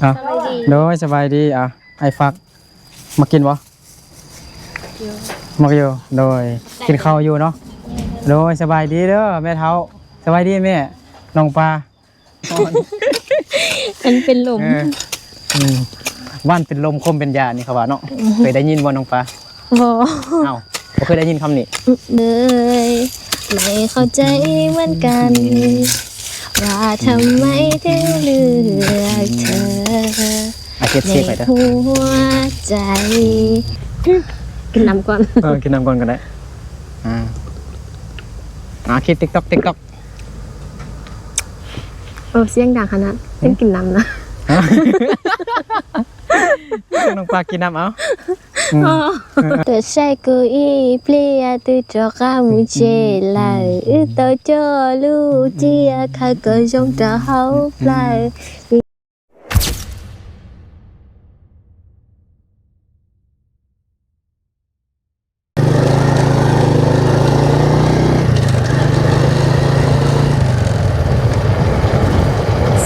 ເອົາ ສະບາຍດີ ໂດຍ ສະບາຍດີ. ອ່ະ ອ້າຍຝາກ ມັກກິນບໍ່? ຢູ່ ມັກຢູ່. ໂດຍ ກິນເຂົ້າຢູ່ເນາະ. ໂດຍ ສະບາຍດີເດີແມ່ເຖົ້າ. ສະບາຍດີແມ່. ນ້ອງປາ ມັນເປັນລົມ. ເອີ ອືມ ຫວານເປັນລົມ ຂົມເປັນຢາ ນີ້ເຂົາວ່າເນາະ. ເຄີຍໄດ້ຍິນບໍ່ນ້ອງປາ? ບໍ່. ເອົ້າ ບໍ່ເຄີຍໄດ້ຍິນຄຳນີ້? ເອີຍ ໄມ່ເຂົ້າໃຈເໝືອນກັນ ວ່າທຳໄມເຖິງເລືອກເທີ. ອ່ະ ເກັບເຊບໄວ້ເດີ ໃນຫົວໃຈ. ກິນນ້ຳກ່ອນ. ເອີ ກິນນ້ຳກ່ອນກໍໄດ້. ອ່າ ອ່າ ຄິດຕິກຕັອກ ຕິກຕັອກ. ໂອ້ ສຽງດັງຂະໜາດ ຫືມ ເປັນກິນນ້ຳນະ. ຮະ ນ້ອງປາກິນນ້ຳເອົາ. ອືມ ເອີ ເກີດໃສ່ກຸອີເປຍ ຕື້ຈໍກາມູເຈລາ ອືໂຕຈໍລູເຈຍ ຄາກໍຊົງຕະເຮົາປາຍ.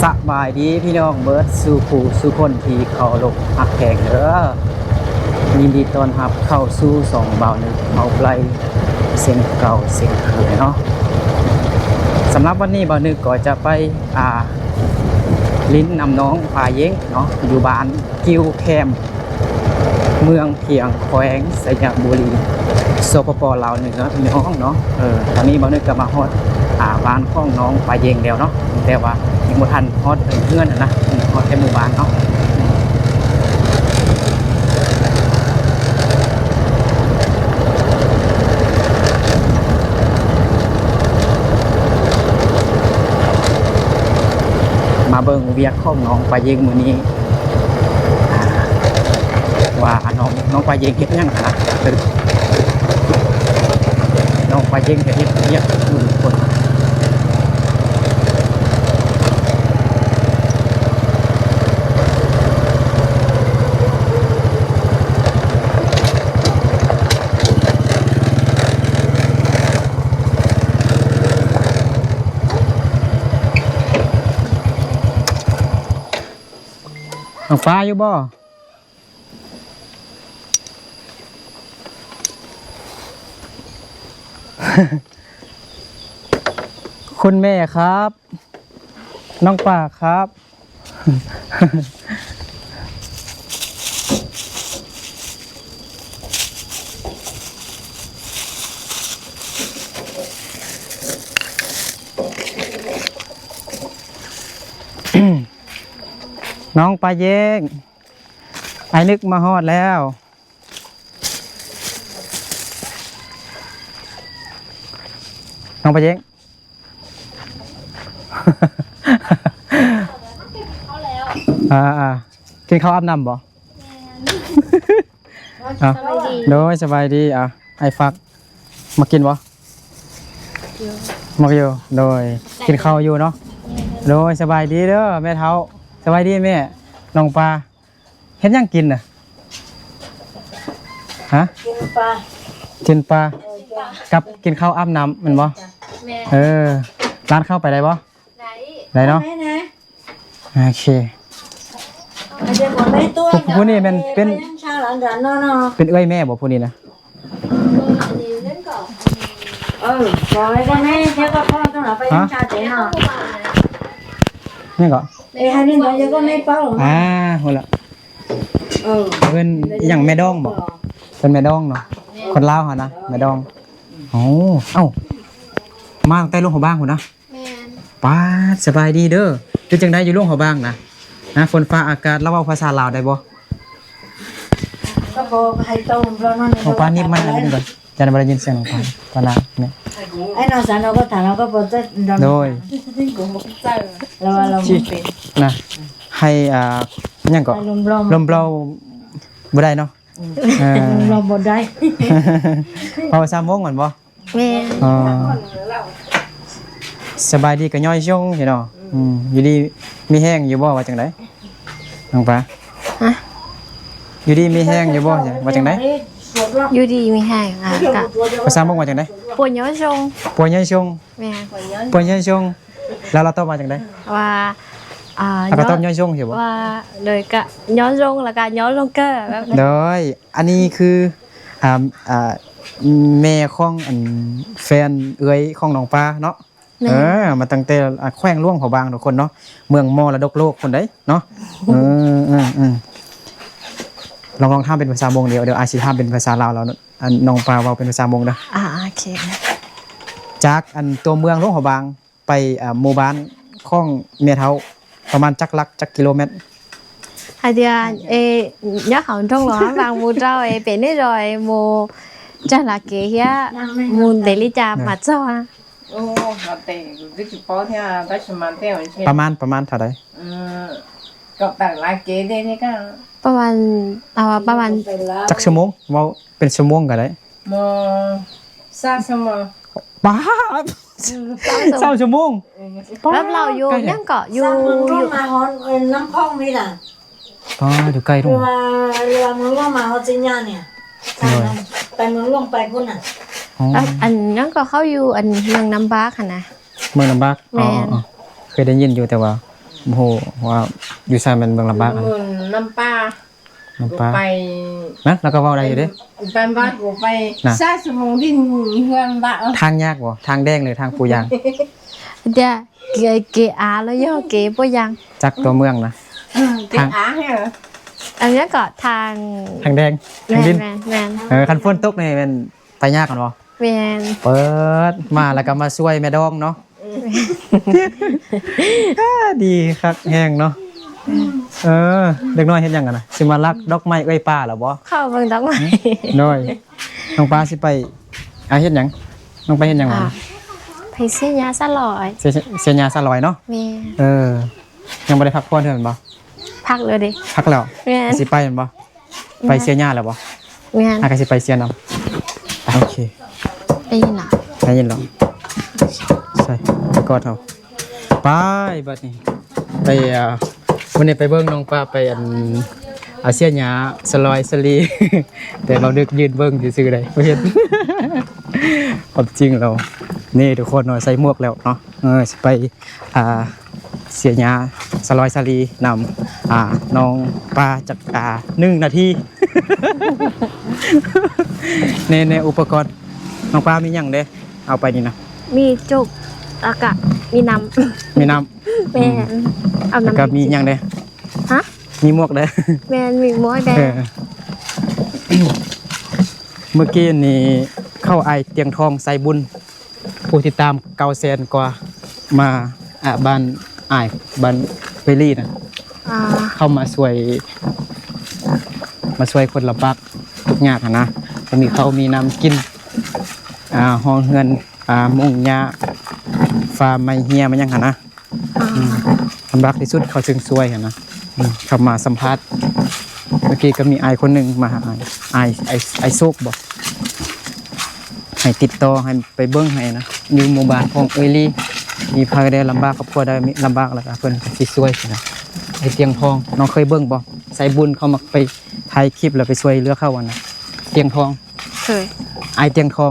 ສະບາຍດີພີ່ນ້ອງເບິດສູ່ຜູ້ສູ່ຄົນທີ່ເຄົາລົບຮັກແພງເດີ. ຍິນດີຕ້ອນຮັບເຂົ້າສູ່ຊ່ອງບ່າວນຶກເຮົາໄປເຊັ່ນເກົ່າເຊັ່ນເຄີຍເນາະ. ສຳລັບວັນນີ້ບ່າວນຶກກໍຈະໄປ ອ່າ ຫຼິ້ນນຳນ້ອງປາເຢງເນາະ ຢູ່ບ້ານກິ້ວແຄມ ເມືອງພຽງ ແຂວງໄຊຍະບູລີ ສປປ ລາວເໜືອ ພີ່ນ້ອງເນາະ. ເອີ ຕອນນີ້ບ່າວນຶກກໍມາຮອດ ອ່າ ບ້ານຂອງນ້ອງປາເຢັງແລ້ວເນາະ ແຕ່ວ່າຍັງບໍ່ທັນຮອດເຮືອນຫັ້ນນະ ຮອດແຕ່ໝູ່ບ້ານເນາະ. ມາເບິ່ງວຽກຂອງນ້ອງປາເຢັງມື້ນີ້ ອ່າ ວ່ານ້ອງ ນ້ອງປາເຢັງເຮັດຫຍັງຫັ້ນນະ. ນ້ອງປາເຢັງກໍເຮັດວຽກຢູ່ຄົນ. ນ້ອງປາຢູ່ບໍ່? ຄຸນແມ່ຄັບ ນ້ອງປາຄັບ. ນ້ອງປາເຢງ ອ້າຍນຶກມາຮອດແລ້ວ ນ້ອງປາເຢງ. ອ່າໆ ກິນເຂົ້າອາບນ້ຳບໍ່? ແມ່ນ. ເອົ້າ ສະບາຍດີ ໂດຍ ສະບາຍດີ. ອ່າ ອ້າຍຝາກ ມັກກິນບໍ່? ຢູ່ ມັກຢູ່. ໂດຍ ກິນເຂົ້າຢູ່ເນາະ. ແມ່ນ. ໂດຍ ສະບາຍດີເດີແມ່ເຖົ້າ. ສະບາຍດີແມ່. ນ້ອງປາ ເຮັດຫຍັງກິນນະ? ຮະ? ກິນປາ ກິນປາ ເອີ ກັບກິນເຂົ້າອາບນ້ຳແມ່ນບໍ່? ແມ່ນ. ເອີ ຮ້ານເຂົ້າໄປໄດ້ບໍ່? ໄດ້ ໄດ້ເນາະ. ໂອເຄ. ຜູ້ນີ້ແມ່ນເປັນ ເປັນເອື້ອຍແມ່ບໍ່ຜູ້ນີ້ນະ? ເອີ ກໍໄດ້ກໍແມ່ ເຈົ້າກໍພໍ່ຕ້ອງເອົາໄປ ຮະ? ຍັງກໍ ອ່າ ຮູ້ລະ. ເອີ ເພິ່ນຫຍັງ ແມ່ດອງບໍ່? ເພິ່ນແມ່ດອງເນາະ. ແມ່ນ. ຄົນລາວຫັ້ນນະ ແມ່ດອງ. ໂອ້ ເອົ້າ ມາຕັ້ງແຕ່ຫຼວງພະບາງພຸ້ນນະ? ແມ່ນ. ປາດ ສະບາຍດີເດີ. ເປັນຈັ່ງໃດຢູ່ຫຼວງພະບາງນະ? ນະ ຝົນຟ້າອາກາດ ລາວເວົ້າພາສາລາວໄດ້ບໍ່? ກໍບໍ່ໃຫ້ຕ້ອງ ນ້ອງປານິບມາໜ້ອຍໜຶ່ງກ່ອນ ຢ້ານບໍ່ໄດ້ຍິນສຽງນ້ອງປາ ປານາແມ່. ໄອ້ນ້ອງສາວນ້ອງກໍຖາມ ເຮົາກໍບໍ່ ໂດຍ ລາວວ່າລາວບໍ່ເປັນນະ. ໃຫ້ ອ່າ ຫຍັງເກາະ ລົມເບົາ ລົມເບົາບໍ່ໄດ້ເນາະ. ອືມ ເອີ ລົມເບົາບໍ່ໄດ້ ເວົ້າພາສາມົ້ງແມ່ນບໍ່? ແມ່ນ. ອໍ ສະບາຍດີກະຍ້ອຍຊົງເນາະ. ອືມ ຢູ່ດີມີແຮງຢູ່ບໍ່ ວ່າຈັ່ງໃດ ນ້ອງປາ? ຮະ? ຢູ່ດີມີແຮງຢູ່ບໍ່ ວ່າຈັ່ງໃດ? ຢູ່ດີມີແຮງ ອ່າ ກະ ພາສາມົ້ງວ່າຈັ່ງໃດ? ປົວຍ້ອຍຊົງ ປົວຍ້ອຍຊົງ. ແມ່ນ ປົວຍ້ອຍຊົງ. ແລ້ວລາວຕອບວ່າຈັ່ງໃດ? ວ່າ ອ່າ ແລ້ວກໍຕອບຍໍສົ່ງ ຊິບໍ່? ວ່າ ໂດຍ ກະຍໍສົ່ງ ແລ້ວກະຍໍລົງເກີແບບນັ້ນ. ໂດຍ ອັນນີ້ຄື ອ່າ ອ່າ ແມ່ຂອງອັນແຟນເອື້ອຍຂອງນ້ອງປາເນາະ. ແມ່ນ. ເອີ ມາຕັ້ງແຕ່ ອ່າ ແຂວງຫຼວງພະບາງ ທຸກຄົນເນາະ, ເມືອງມໍລະດົກໂລກພຸ້ນເດ້ເນາະ. ເອີ ເອີ ເອີ ລອງ ລອງຖາມເປັນພາສາມົ້ງ. ດຽວ ດຽວອ້າຍຊິຖາມເປັນພາສາລາວ ແລ້ວອັນນ້ອງປາເວົ້າເປັນພາສາມົ້ງເດີ້. ອ່າ ໂອເຄ. ຈາກອັນຕົວເມືອງຫຼວງພະບາງ ໄປ ອ່າ ໝູ່ບ້ານຂອງແມ່ເຖົ້າປະມານຈັກຫຼັກ ຈັກກິໂລແມັດ? ອາຈານ ເອ ຍາເຂົາທົ່ງຫຼວງບາງໝູ່ເຈົ້າ ເອ ເປັນໄດ້ດອຍໝູ່ຈາລະເກເຮຍ ໝູ່ເດລິຈາ ມາເຈົ້າ. ໂອ້ ເຮົາແຕ່ຢູ່ຈຸປອເທຍ ປະມານ ປະມານເທົ່າໃດ? ເອີ ກໍຕາລະເກເດນີ້ກໍປະມານ ເອົາວ່າປະມານ ຈັກຊົ່ວໂມງ? ເວົ້າເປັນຊົ່ວໂມງກໍໄດ້. ໝໍ ຊາວຊົ່ວໂມງ. ປາດ ຊາວຊົ່ວໂມງ. ເອີ ປາດ ແບບລາວຢູ່ ໄກແທ້ ຫຍັງເກາະ ຢູ່ ຊາວເມືອງຫຼວງ ຢູ່ ມາຮອດ ເອີ ນ້ຳພອງນີ້ລະ. ປາດ ຢູ່ໃກ້ເນາະ ຫຼືວ່າ ຫຼືວ່າເມືອງຫຼວງມາຮອດເຊຍານີ້. ໂດຍ ໄປເມືອງຫຼວງໄປພຸ້ນນະ. ອໍ ອັນ ອັນຫຍັງເກາະ ເຮົາຢູ່ອັນເມືອງນ້ຳບາກຫັ້ນນະ. ເມືອງນ້ຳບາກ. ແມ່ນ. ອໍ ເຄີຍໄດ້ຍິນຢູ່ ແຕ່ວ່າບໍ່ຮູ້ວ່າຢູ່ໃສ. ແມ່ນເມືອງນ້ຳບາກ ເມືອງນ້ຳປາ. ນ້ຳປາ ໄປນະ ແລ້ວກໍເວົ້າໄດ້ຢູ່ເດ້. ບ້ານ ບ້ານກູໄປນະ ຊາວຊົ່ວໂມງ ດິນເຮືອນບາກ. ທາງຍາກບໍ່? ທາງແດງ ຫຼື ທາງປູຢາງ? ດຽ ເກ ເກອາ ແລ້ວຍໍເກປູຢາງ. ຈາກຕົວເມືອງນະ. ເກອາ ທາງ ອັນນີ້ກໍທາງ ທາງແດງ ທາງດິນ. ແມ່ນ ແມ່ນ ແມ່ນ. ເອີ ຄັນຝົນຕົກນີ້ແມ່ນໄປຍາກແມ່ນບໍ່? ແມ່ນ. ເປີດມາແລ້ວກໍມາຊ່ວຍແມ່ດອງເນາະ. ເອີ ດີຄັກແຮງເນາະ. ເອີ ເດັກນ້ອຍເຮັດຫຍັງກັນນະ? ຊິມາລັກດອກໄມ້ເອື້ອຍປ້າແລ້ວບໍ່? ເຂົ້າເບິ່ງດອກໄມ້. ໂດຍ ນ້ອງປາຊິໄປ ອ່າ ເຮັດຫຍັງ? ນ້ອງໄປເຮັດຫຍັງມາ? ອ່າ ໄປເສຍຫຍ້າສະຫຼອຍ. ເສຍ ເສຍຫຍ້າສະຫຼອຍເນາະ. ແມ່ນ. ເອີ ຍັງບໍ່ໄດ້ພັກຜ່ອນເທື່ອແມ່ນບໍ່? ພັກແລ້ວເດ້. ພັກແລ້ວ. ແມ່ນ. ຊິໄປແມ່ນບໍ່? ໄປເສຍຫຍ້າແລ້ວບໍ່? ແມ່ນ. ຫາກະຊິໄປເສຍນຳ. ໂອເຄ ໄດ້ຍິນລະ ໄດ້ຍິນລະ. ໃສ່ ກອດເຮົາ ໄປບາດນີ້ ໄປ ອ່າ ມື້ນີ້ໄປເບິ່ງນ້ອງປາ ໄປອັນ ອ່າ ເສຍຫຍ້າສະຫຼອຍສະຫຼີ ແຕ່ເຮົານຶກຢືນເບິ່ງຊື່ໆ ໄດ້ບໍ່ເຫັນ. ຄວາມຈິງແລ້ວ ນີ້ທຸກຄົນເນາະ ໃສ່ໝວກແລ້ວເນາະ. ເອີ ຊິໄປ ອ່າ ເສຍຫຍ້າສະຫຼອຍສະຫຼີນຳ ອ່າ ນ້ອງປາຈັກ ອ່າ ໜຶ່ງນາທີ. ໃນ ໃນອຸປະກອນນ້ອງປາມີຫຍັງເດ້ ເອົາໄປນີ້ນະ? ມີໂຈກ ແລ້ວກະມີນ້ຳ. ມີນ້ຳ. ແມ່ນ. ອືມ ເອົານ້ຳ ແລ້ວກະມີຫຍັງເດ້? ຮະ? ມີໝວກເດ້. ແມ່ນ ມີໝວກເດ້. ເອີ ມື້ກີ້ນີ້ເຂົ້າອ້າຍຕຽງທອງ ໄຊບຸນ ຜູ້ຕິດຕາມເກົ້າແສນກວ່າ ມາ ອ່າ ບ້ານອ້າຍ ບ້ານເວລີນະ. ອ່າ ເຂົ້າມາຊ່ວຍ ມາຊ່ວຍຄົນລຳບາກທຸກຍາກຫັ້ນນະ ບໍ່ມີເຂົ້າມີນ້ຳກິນ ອ່າ ຫ້ອງເຮືອນ ອ່າ ມຸງຫຍ້າ ຟ້າໄມ້ເຮ່ຍ ມາຫຍັງຫັ້ນນະ. ອ່າ ອືມ ລຳບາກທີ່ສຸດເຂົາຈຶ່ງຊ່ວຍຫັ້ນນະ. ອືມ ເຂົ້າມາສຳພາດ ເມື່ອກີ້ກໍມີອ້າຍຄົນໜຶ່ງມາຫາອ້າຍ ອ້າຍ ອ້າຍ ອ້າຍໂຊກບໍ ໃຫ້ຕິດຕໍ່ ໃຫ້ໄປເບິ່ງໃຫ້ນະ ຢູ່ໝູ່ບ້ານຂອງເອື້ອຍລີ ມີໃຜໄດ້ລຳບາກ ຄອບຄົວໃດມີລຳບາກ ແລ້ວກໍເພິ່ນຊິຊ່ວຍນະ. ອ້າຍຕຽງທອງ ນ້ອງເຄີຍເບິ່ງບໍ? ສາຍບຸນເຂົາມັກໄປຖ່າຍຄລິບ ແລ້ວໄປຊ່ວຍເຫຼືອເຂົາຫັ້ນນະ. ຕຽງທອງ ເຄີຍ. ອ້າຍຕຽງທອງ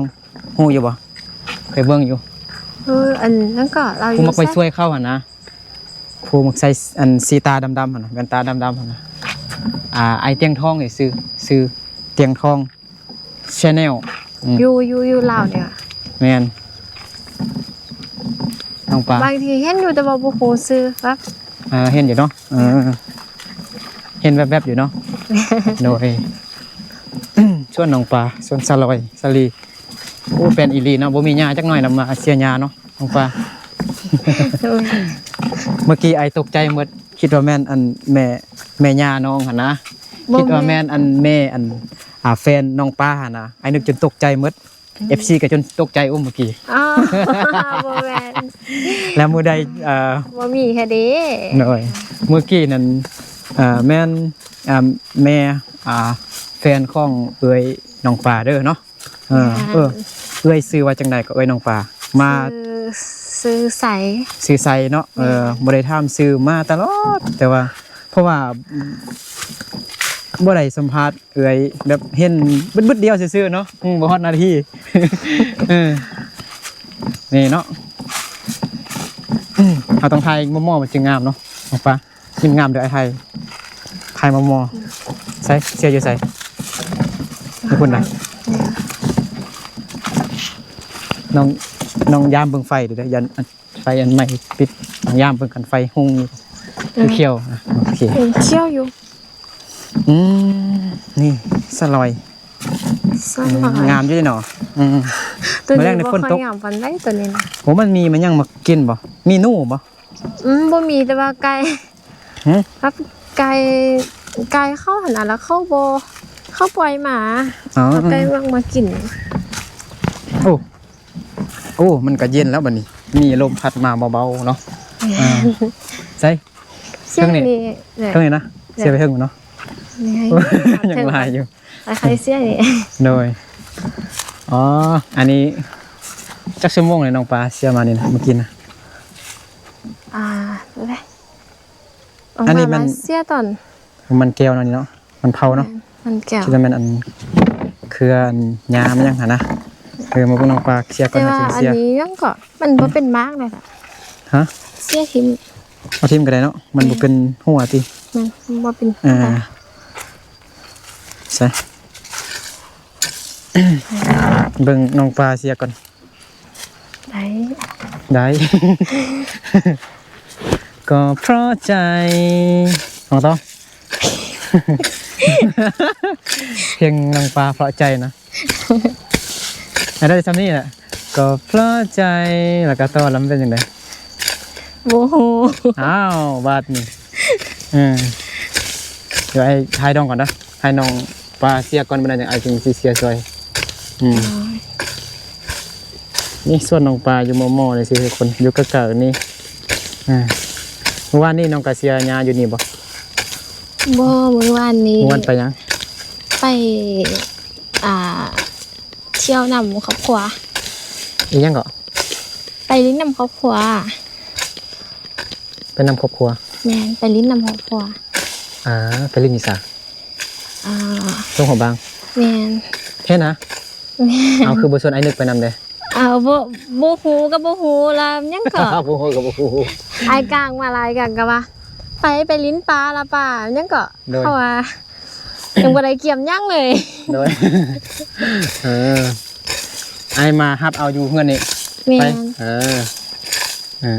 ຮູ້ຢູ່ບໍ່? ເຄີຍເບິ່ງຢູ່. ເອີ ອັນນັ້ນກໍລາວຢູ່ ຜູ້ມັກໄປຊ່ວຍເຂົາຫັ້ນນະ ຜູ້ມັກໃສ່ອັນສີຕາດຳໆຫັ້ນນະ ແວ່ນຕາດຳໆຫັ້ນນະ. ອ່າ ອ້າຍຕຽງທອງນີ້ຊື່ ຊື່ຕຽງທອງ Channel. ອືມ ຢູ່ ຢູ່ ຢູ່ລາວນີ້ຫວາ? ແມ່ນ ນ້ອງປາ ບາງທີເຫັນຢູ່ ແຕ່ວ່າບໍ່ຮູ້ຊື່. ແບບ ອ່າ ເຫັນຢູ່ເນາະ. ເອີ ເຫັນແວບໆຢູ່ເນາະ. ໂດຍ ສວນນ້ອງປາ ສວນສາລອຍສາລີ. ໂອ້ ແມ່ນອີ່ຫຼີເນາະ ບໍ່ມີຫຍ້າຈັກໜ້ອຍນຳ ມາເສຍຫຍ້າເນາະ ນ້ອງປາ. ໂດຍ ເມື່ອກີ້ອ້າຍຕົກໃຈໝົດ ຄິດວ່າແມ່ນອັນແມ່ ແມ່ຍ່ານ້ອງຫັ້ນນະ. ບໍ່ ຄິດວ່າແມ່ນ ແມ່ນອັນແມ່ອັນ ອ່າ ແຟນນ້ອງປາຫັ້ນນະ. ອ້າຍນຶກຈົນຕົກໃຈໝົດ. ອືມ ເອັຟຊີກໍຈົນຕົກໃຈ ໂອ້ ເມື່ອກີ້. ອໍ ບໍ່ແມ່ນ ແລ້ວມື້ໃດ ເອີ ບໍ່ມີແທ້ເດ້. ໂດຍ ເມື່ອກີ້ນັ້ນ ເອີ ແມ່ນ ອ່າ ແມ່ ອ່າ ແຟນຂອງເອື້ອຍນ້ອງປາເດີເນາະ. ເອີ ແມ່ນ ເອີ ເອື້ອຍຊື່ວ່າຈັ່ງໃດກໍ ເອື້ອຍນ້ອງປາ? ມາ ຊື່ ຊື່ໄຊ. ຊື່ໄຊເນາະ. ແມ່ນ ເອີ ບໍ່ໄດ້ຖາມຊື່ມາຕະຫຼອດ ແຕ່ວ່າ ເພາະວ່າ ອືມ ບໍ່ໄດ້ສຳພາດເອື້ອຍ ແບບເຫັນບຶດໆດຽວຊື່ໆເນາະ. ອືມ ບໍ່ຮອດນາທີ. ເອີ ນີ້ເນາະ ເຮົາຕ້ອງຖ່າຍໝໍ້ໆ ມັນຈຶ່ງງາມເນາະ. ນ້ອງປາ ຍິ້ມງາມເດີ້ ອ້າຍໄທ ຖ່າຍມໍ່ໆ. ໃສ ເສື້ອຢູ່ໃສ? ຢູ່ພຸ້ນນະ. ນ້ອງ ນ້ອງຢາມເບິ່ງໄຟເດີ້ ຢ້ານໄຟອັນໄໝ້ປິດ. ນ້ອງຢາມເບິ່ງກັນ ໄຟຮຸ່ງຢູ່ ອືມ ຂຽວນະ. ໂອເຄ ເຫັນຂຽວຢູ່. ອືມ ນີ້ສະຫຼອຍ ສະຫຼອຍ ອືມ ງາມຢູ່ເນາະ. ອືມ ໂຕນີ້ບໍ່ຄ່ອຍງາມປານໃດ ໂຕນີ້ນະ. ໂອ້ ມັນມີ ມັນຍັງມາກິນບໍ່? ມີໜູບໍ່? ອືມ ບໍ່ມີ ແຕ່ວ່າໄກ່ ຫື? ກັບໄກ່ ໄກ່ເຂົາຫັ້ນນະ ແລ້ວເຂົາບໍ່ ເຂົາປ່ອຍໝາ. ອໍ ແລ້ວໄກ່ມັກມາກິນ. ໂອ້ ໂອ້ ມັນກະເຢັນແລ້ວບັດນີ້ ມີລົມພັດມາເບົາໆເນາະ. ອ່າ ໃສ ເຊື່ອງນີ້ ເທິງນີ້ນະ ເຊື່ອງໄປເທິງເນາະ. ຍັງຫຼາຍຢູ່ ລາຄາເຊຍນີ້. ໂດຍ ອໍ ອັນນີ້ຈັກຊົ່ວໂມງແລ້ວ ນ້ອງປາເຊຍມານີ້ນະ ເມື່ອກີ້ນະ? ອ່າ ອັນນີ້ມັນ ເຊຍຕອນ ມັນແກ້ວເນາະ ນີ້ເນາະ ມັນເຜົາເນາະ. ແມ່ນ ມັນແກ້ວ ຄິດວ່າແມ່ນອັນເຄືອອັນຫຍ້າມັນຫຍັງຫັ້ນນະ. ເອີ ມາເບິ່ງນ້ອງປາເຊຍກ່ອນ. ແຕ່ວ່າອັນນີ້ຍັງກໍ ມັນບໍ່ເປັນໝາກເລີຍລະ. ຮະ? ເຊຍຖິ້ມ ເອົາຖິ້ມກໍໄດ້ເນາະ ມັນບໍ່ເປັນຫົວຕິ. ແມ່ນ ມັນບໍ່ເປັນຫົວ. ອ່າ ໃສ ເບິ່ງນ້ອງປາເຊຍກ່ອນ. ໄດ້ ໄດ້ ກໍເພາະໃຈ ນ້ອງຕ້ອງ ເພງນ້ອງປາເພາະໃຈນະ. ໃຫ້ໄດ້ຊ່ຳນີ້ແຫຼະ ກໍເພາະໃຈ ແລ້ວກໍຕໍ່ລະມັນເປັນຈັ່ງໃດ? ບໍ່ຮູ້. ອ້າວ ບາດນີ້ ເອີ ດຽວອ້າຍຖ່າຍດອງກ່ອນເດີ້ ໃຫ້ນ້ອງປາເຊຍກ່ອນ ບັດນັ້ນຈັ່ງອ້າຍຈຶ່ງຊິເຊຍຊ່ອຍ. ອືມ ໂອ້ຍ ນີ້ສວນນ້ອງປາຢູ່ມໍ່ໆ ນີ້ຊິທຸກຄົນ ຢູ່ໃກ້ໆນີ້. ອ່າ ມື້ວານນີ້ນ້ອງກະເຊຍຫຍ້າຢູ່ນີ້ບໍ່? ບໍ່ ມື້ວານນີ້ ມື້ວານໄປຫຍັງ? ໄປ ອ່າ ທ່ຽວນຳຄອບຄົວ. ອີຫຍັງເກາະ? ໄປຫຼິ້ນນຳຄອບຄົວ. ໄປນຳຄອບຄົວ? ແມ່ນ ໄປຫຼິ້ນນຳຄອບຄົວ. ອ່າ ໄປຫຼິ້ນຢູ່ໃສ? ອ່າ ທົ່ງຫົວບາງ. ແມ່ນ. ແທ້ນະ? ແມ່ນ. ເອົາ ຄືບໍ່ຊວນອ້າຍນຶກໄປນຳເດ? ເອົາ ບໍ່ ບໍ່ຮູ້ກໍບໍ່ຮູ້ລະ ຫຍັງເກາະ? ບໍ່ຮູ້ກໍບໍ່ຮູ້. ອ້າຍກາງມາຫຼາຍ ກາງກໍວ່າ ໄປ ໄປຫຼິ້ນປາລະປາ ຫຍັງເກາະ? ໂດຍ ເພາະວ່າ ຍັງບໍ່ໄດ້ກຽມຫຍັງເລີຍ. ໂດຍ ເອີ ອ້າຍມາຮັບເອົາຢູ່ເຮືອນນີ້. ແມ່ນ. ໄປ ເອີ ເອີ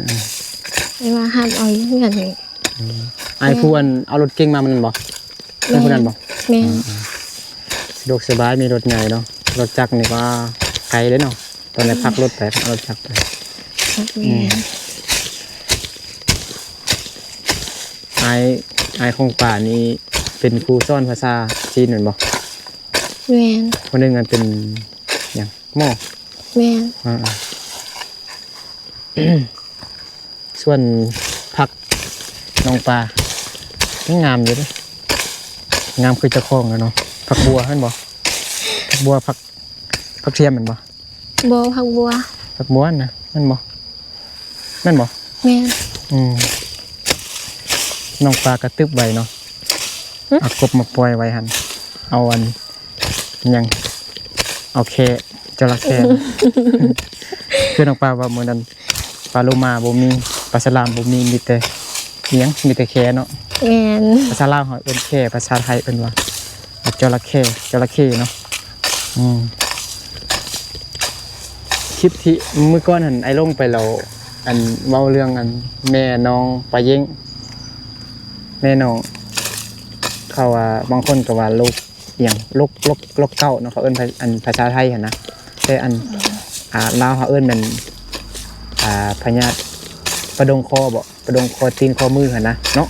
ເອີ ອ້າຍມາຮັບເອົາຢູ່ເຮືອນນີ້. ອືມ ອ້າຍຜູ້ອັນເອົາລົດເກັງມາມື້ນັ້ນບໍ່? ແມ່ນ ຜູ້ນັ້ນບໍ່? ແມ່ນ. ເອີ ເອີ ສະດວກສະບາຍ ມີລົດໃຫຍ່ເນາະ ລົດຈັກນີ້ວ່າໄກເດ້ເນາະ. ຕອນແລກພັກລົດໄປ ເອົາລົດຈັກໄປ. ແມ່ນ. ອືມ ອ້າຍ ອ້າຍຂອງປານີ້ເປັນຄູສອນພາສາຈີນແມ່ນບໍ່? ແມ່ນ. ຄົນໜຶ່ງນັ້ນເປັນຫຍັງ? ໝໍ. ແມ່ນ. ອ່າ ອ່າ ສວນຜັກນ້ອງປາ ງາມຢູ່ເດ້ ງາມຄືເຈົ້າຂອງແລ້ວເນາະ. ຜັກບົວແມ່ນບໍ່? ຜັກບົວ ຜັກ ຜັກທຽມແມ່ນບໍ່? ບໍ່ ຜັກບົວ ຜັກບົວນະ ແມ່ນບໍ່? ແມ່ນບໍ່? ແມ່ນ. ອືມ ນ້ອງປາກະຕຶບໄວ້ເນາະ. ຫຶ? ເອົາກົບມາປ່ອຍໄວ້ຫັ້ນ ເອົາອັນ ຫຍັງ ເອົາແຂ້ ຈໍລະແຂ້. ຄືນ້ອງປາເວົ້າມື້ນັ້ນ ປາໂລມາບໍ່ມີ ປາສະຫຼາມບໍ່ມີ ມີແຕ່ ອີຫຍັງ ມີແຕ່ແຂ້ເນາະ. ແມ່ນ. ພາສາລາວເຮົາເອີ້ນແຂ້ ພາສາໄທເອີ້ນວ່າ ຈໍລະແຂ້ ຈໍລະເຂ້ເນາະ. ອືມ ຄລິບທີ່ມື້ກ່ອນຫັ້ນ ອ້າຍລົງໄປແລ້ວ ອັນ ເວົ້າເລື່ອງ ອັນ ແມ່ນ້ອງປາເຢັງ ແມ່ນ້ອງ ເຂົາວ່າ ບາງຄົນກໍວ່າ ໂລກ ອີຫຍັງ ໂລກ ໂລກ ໂລກເກົ້າເນາະ ເຂົາເອີ້ນພາ ອັນ ພາສາໄທຫັ້ນນະ. ແຕ່ອັນ ອ່າ ລາວເຮົາເອີ້ນແມ່ນ ອ່າ ພະຍາດປະດົງຄໍບໍ? ປະດົງຄໍຕີນຂໍ້ມືຫັ້ນນະເນາະ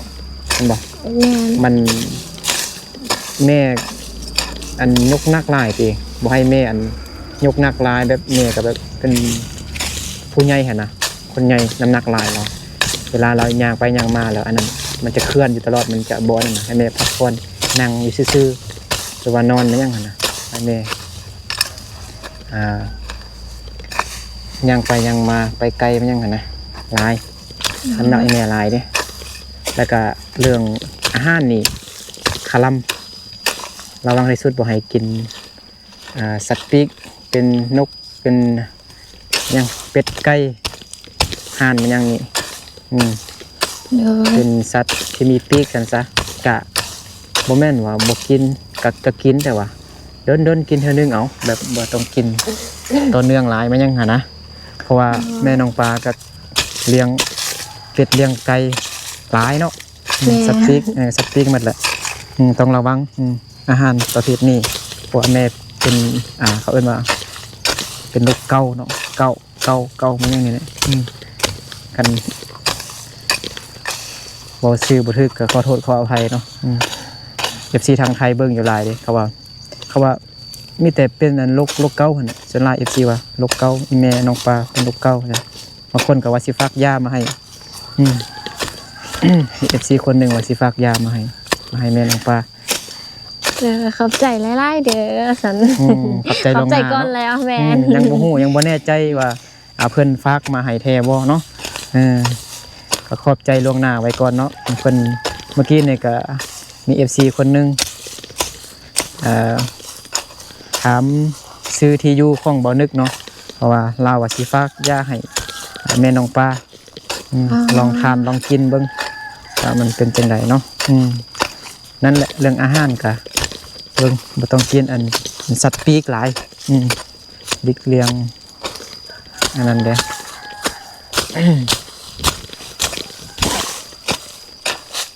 ແມ່ນບໍ່? ແມ່ນ. ມັນ ແມ່ ອັນ ຍົກໜັກຫຼາຍຕິ ບໍ່ໃຫ້ແມ່ ອັນ ຍົກໜັກຫຼາຍ ແບບແມ່ກໍແບບເປັນຜູ້ໃຫຍ່ຫັ້ນນະ ຄົນໃຫຍ່ ນ້ຳໜັກຫຼາຍເນາະ. ເວລາລາວຍ່າງໄປຍ່າງມາແລ້ວ ອັນນັ້ນ ມັນຈະເຄື່ອນຢູ່ຕະຫຼອດ ມັນຈະບໍ່ອັນນັ້ນນະ ໃຫ້ແມ່ພັກຜ່ອນ ນັ່ງຢູ່ຊື່ໆ ຫຼືວ່ານອນມາຫຍັງຫັ້ນນະ ໃຫ້ແມ່ ອ່າ ຍ່າງໄປຍ່າງມາ ໄປໄກມາຫຍັງຫັ້ນນະ ຫຼາຍ ນ້ຳໜັກໃຫ້ແມ່ຫຼາຍເດ້. ແລ້ວກະເລື່ອງອາຫານນີ້ ຄະລຳ ລະວັງທີ່ສຸດ ບໍ່ໃຫ້ກິນ ອ່າ ສັດປີກ ເປັນນົກ ເປັນຫຍັງ ເປັດ ໄກ່ ຫ່ານ ມັນຫຍັງນີ້. ອືມ ໂດຍ ເປັນສັດທີ່ມີປີກຊັ້ນຊະ ກະບໍ່ແມ່ນວ່າບໍ່ກິນ ກະ ກະກິນ ແຕ່ວ່າດົນໆກິນເທື່ອໜຶ່ງເອົາ ແບບບໍ່ຕ້ອງກິນຕໍ່ເນື່ອງຫຼາຍມາຫຍັງຫັ້ນນະ ເພາະວ່າ ອໍ ແມ່ນ້ອງປາກໍລ້ຽງເປັດລ້ຽງໄກ່ຫຼາຍເນາະ ອືມ ແມ່ນ ສັດປີກ ເອີ ສັດປີກໝົດແຫຼະ ອືມ ຕ້ອງລະວັງ ອືມ ອາຫານປະເພດນີ້ ເພາະວ່າແມ່ເປັນ ອ່າ ເຂົາເອີ້ນວ່າເປັນໂລກເກົາເນາະ ເກົາ ເກົາ ເກົາ ມັນຫຍັງນີ້ແຫຼະ ອືມ ຄັນເວົ້າຊື່ບໍ່ຖືກກໍຂໍໂທດຂໍອະໄພເນາະ ອືມ ເອັຟຊີທາງໄທເບິ່ງຢູ່ຫຼາຍເດ້ ເຂົາວ່າ ເຂົາວ່າມີແຕ່ເປັນອັນໂລກ ໂລກເກົາຫັ້ນແຫຼະ ສ່ວນຫຼາຍເອັຟຊີວ່າໂລກເກົາ ອີ່ແມ່ນ້ອງປາເປັນໂລກເກົາ ບາງຄົນກໍວ່າຊິຝາກຢາມາໃຫ້ ອືມ ເອັຟຊີຄົນໜຶ່ງວ່າຊິຝາກຢາມາໃຫ້ ມາໃຫ້ແມ່ນ້ອງປາ ເອີ ຂອບໃຈຫຼາຍໆເດີ ຊັ້ນ ອືມ ຂອບໃຈລ່ວງໜ້າເນາະ ຂອບໃຈກ່ອນແລ້ວ ແມ່ນ ອືມ ຍັງບໍ່ຮູ້ ຍັງບໍ່ແນ່ໃຈວ່າ ອ່າ ເພິ່ນຝາກມາໃຫ້ແທ້ບໍ່ເນາະ ເອີ ກໍຂອບໃຈລ່ວງໜ້າໄວ້ກ່ອນເນາະ ເພິ່ນ ເມື່ອກີ້ນີ້ກໍມີເອັຟຊີຄົນໜຶ່ງ ເອີ ຖາມຊື່ທີ່ຢູ່ຂອງບ່າວນຶກເນາະ ເພາະວ່າລາວວ່າຊິຝາກຢາໃຫ້ແມ່ນ້ອງປາ ອືມ ອໍ ລອງທານລອງກິນເບິ່ງວ່າມັນເປັນຈັ່ງໃດເນາະ ອືມ ນັ້ນແຫຼະ ເລື່ອງອາຫານກະເບິ່ງ ບໍ່ຕ້ອງກິນອັນສັດປີກຫຼາຍ ອືມ ຫຼີກລ່ຽງອັນນັ້ນເດ້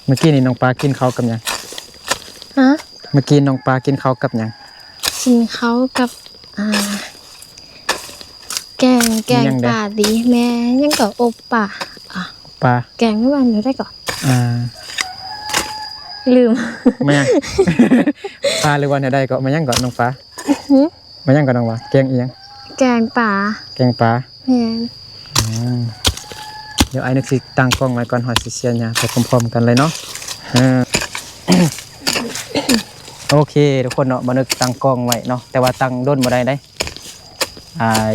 ເມື່ອກີ້ນີ້ນ້ອງປາກິນເຂົ້າກັບຫຍັງ? ຮະ? ເມື່ອກີ້ນ້ອງປາກິນເຂົ້າກັບຫຍັງ? ກິນເຂົ້າກັບ ອ່າ ແກງ ແກງປາດີ ແມ່ຫຍັງເກາະ ອົບປາ ອ່າ ປາ ແກງແມ່ນວ່າແນວໃດເກາະ ອ່າ ລືມ ມາຫຍັງ ປາ ຫຼືວ່າແນວໃດເກາະ ມາຫຍັງເກາະນ້ອງປາ ຫື? ມາຫຍັງເກາະນ້ອງປາ ແກງອີ່ຫຍັງ ແກງປາ ແກງປາ ແມ່ນ ອືມ ດຽວອ້າຍນຶກຊິຕັ້ງກ້ອງໄວ້ກ່ອນ ເຮົາຊິເຊຍຫຍ້າໄປພ້ອມໆກັນເລີຍເນາະ ເອີ ໂອເຄທຸກຄົນເນາະ ບ່າວນຶກຕັ້ງກ້ອງໄວ້ເນາະ ແຕ່ວ່າຕັ້ງດົນບໍ່ໄດ້ເດ້ ອ່າ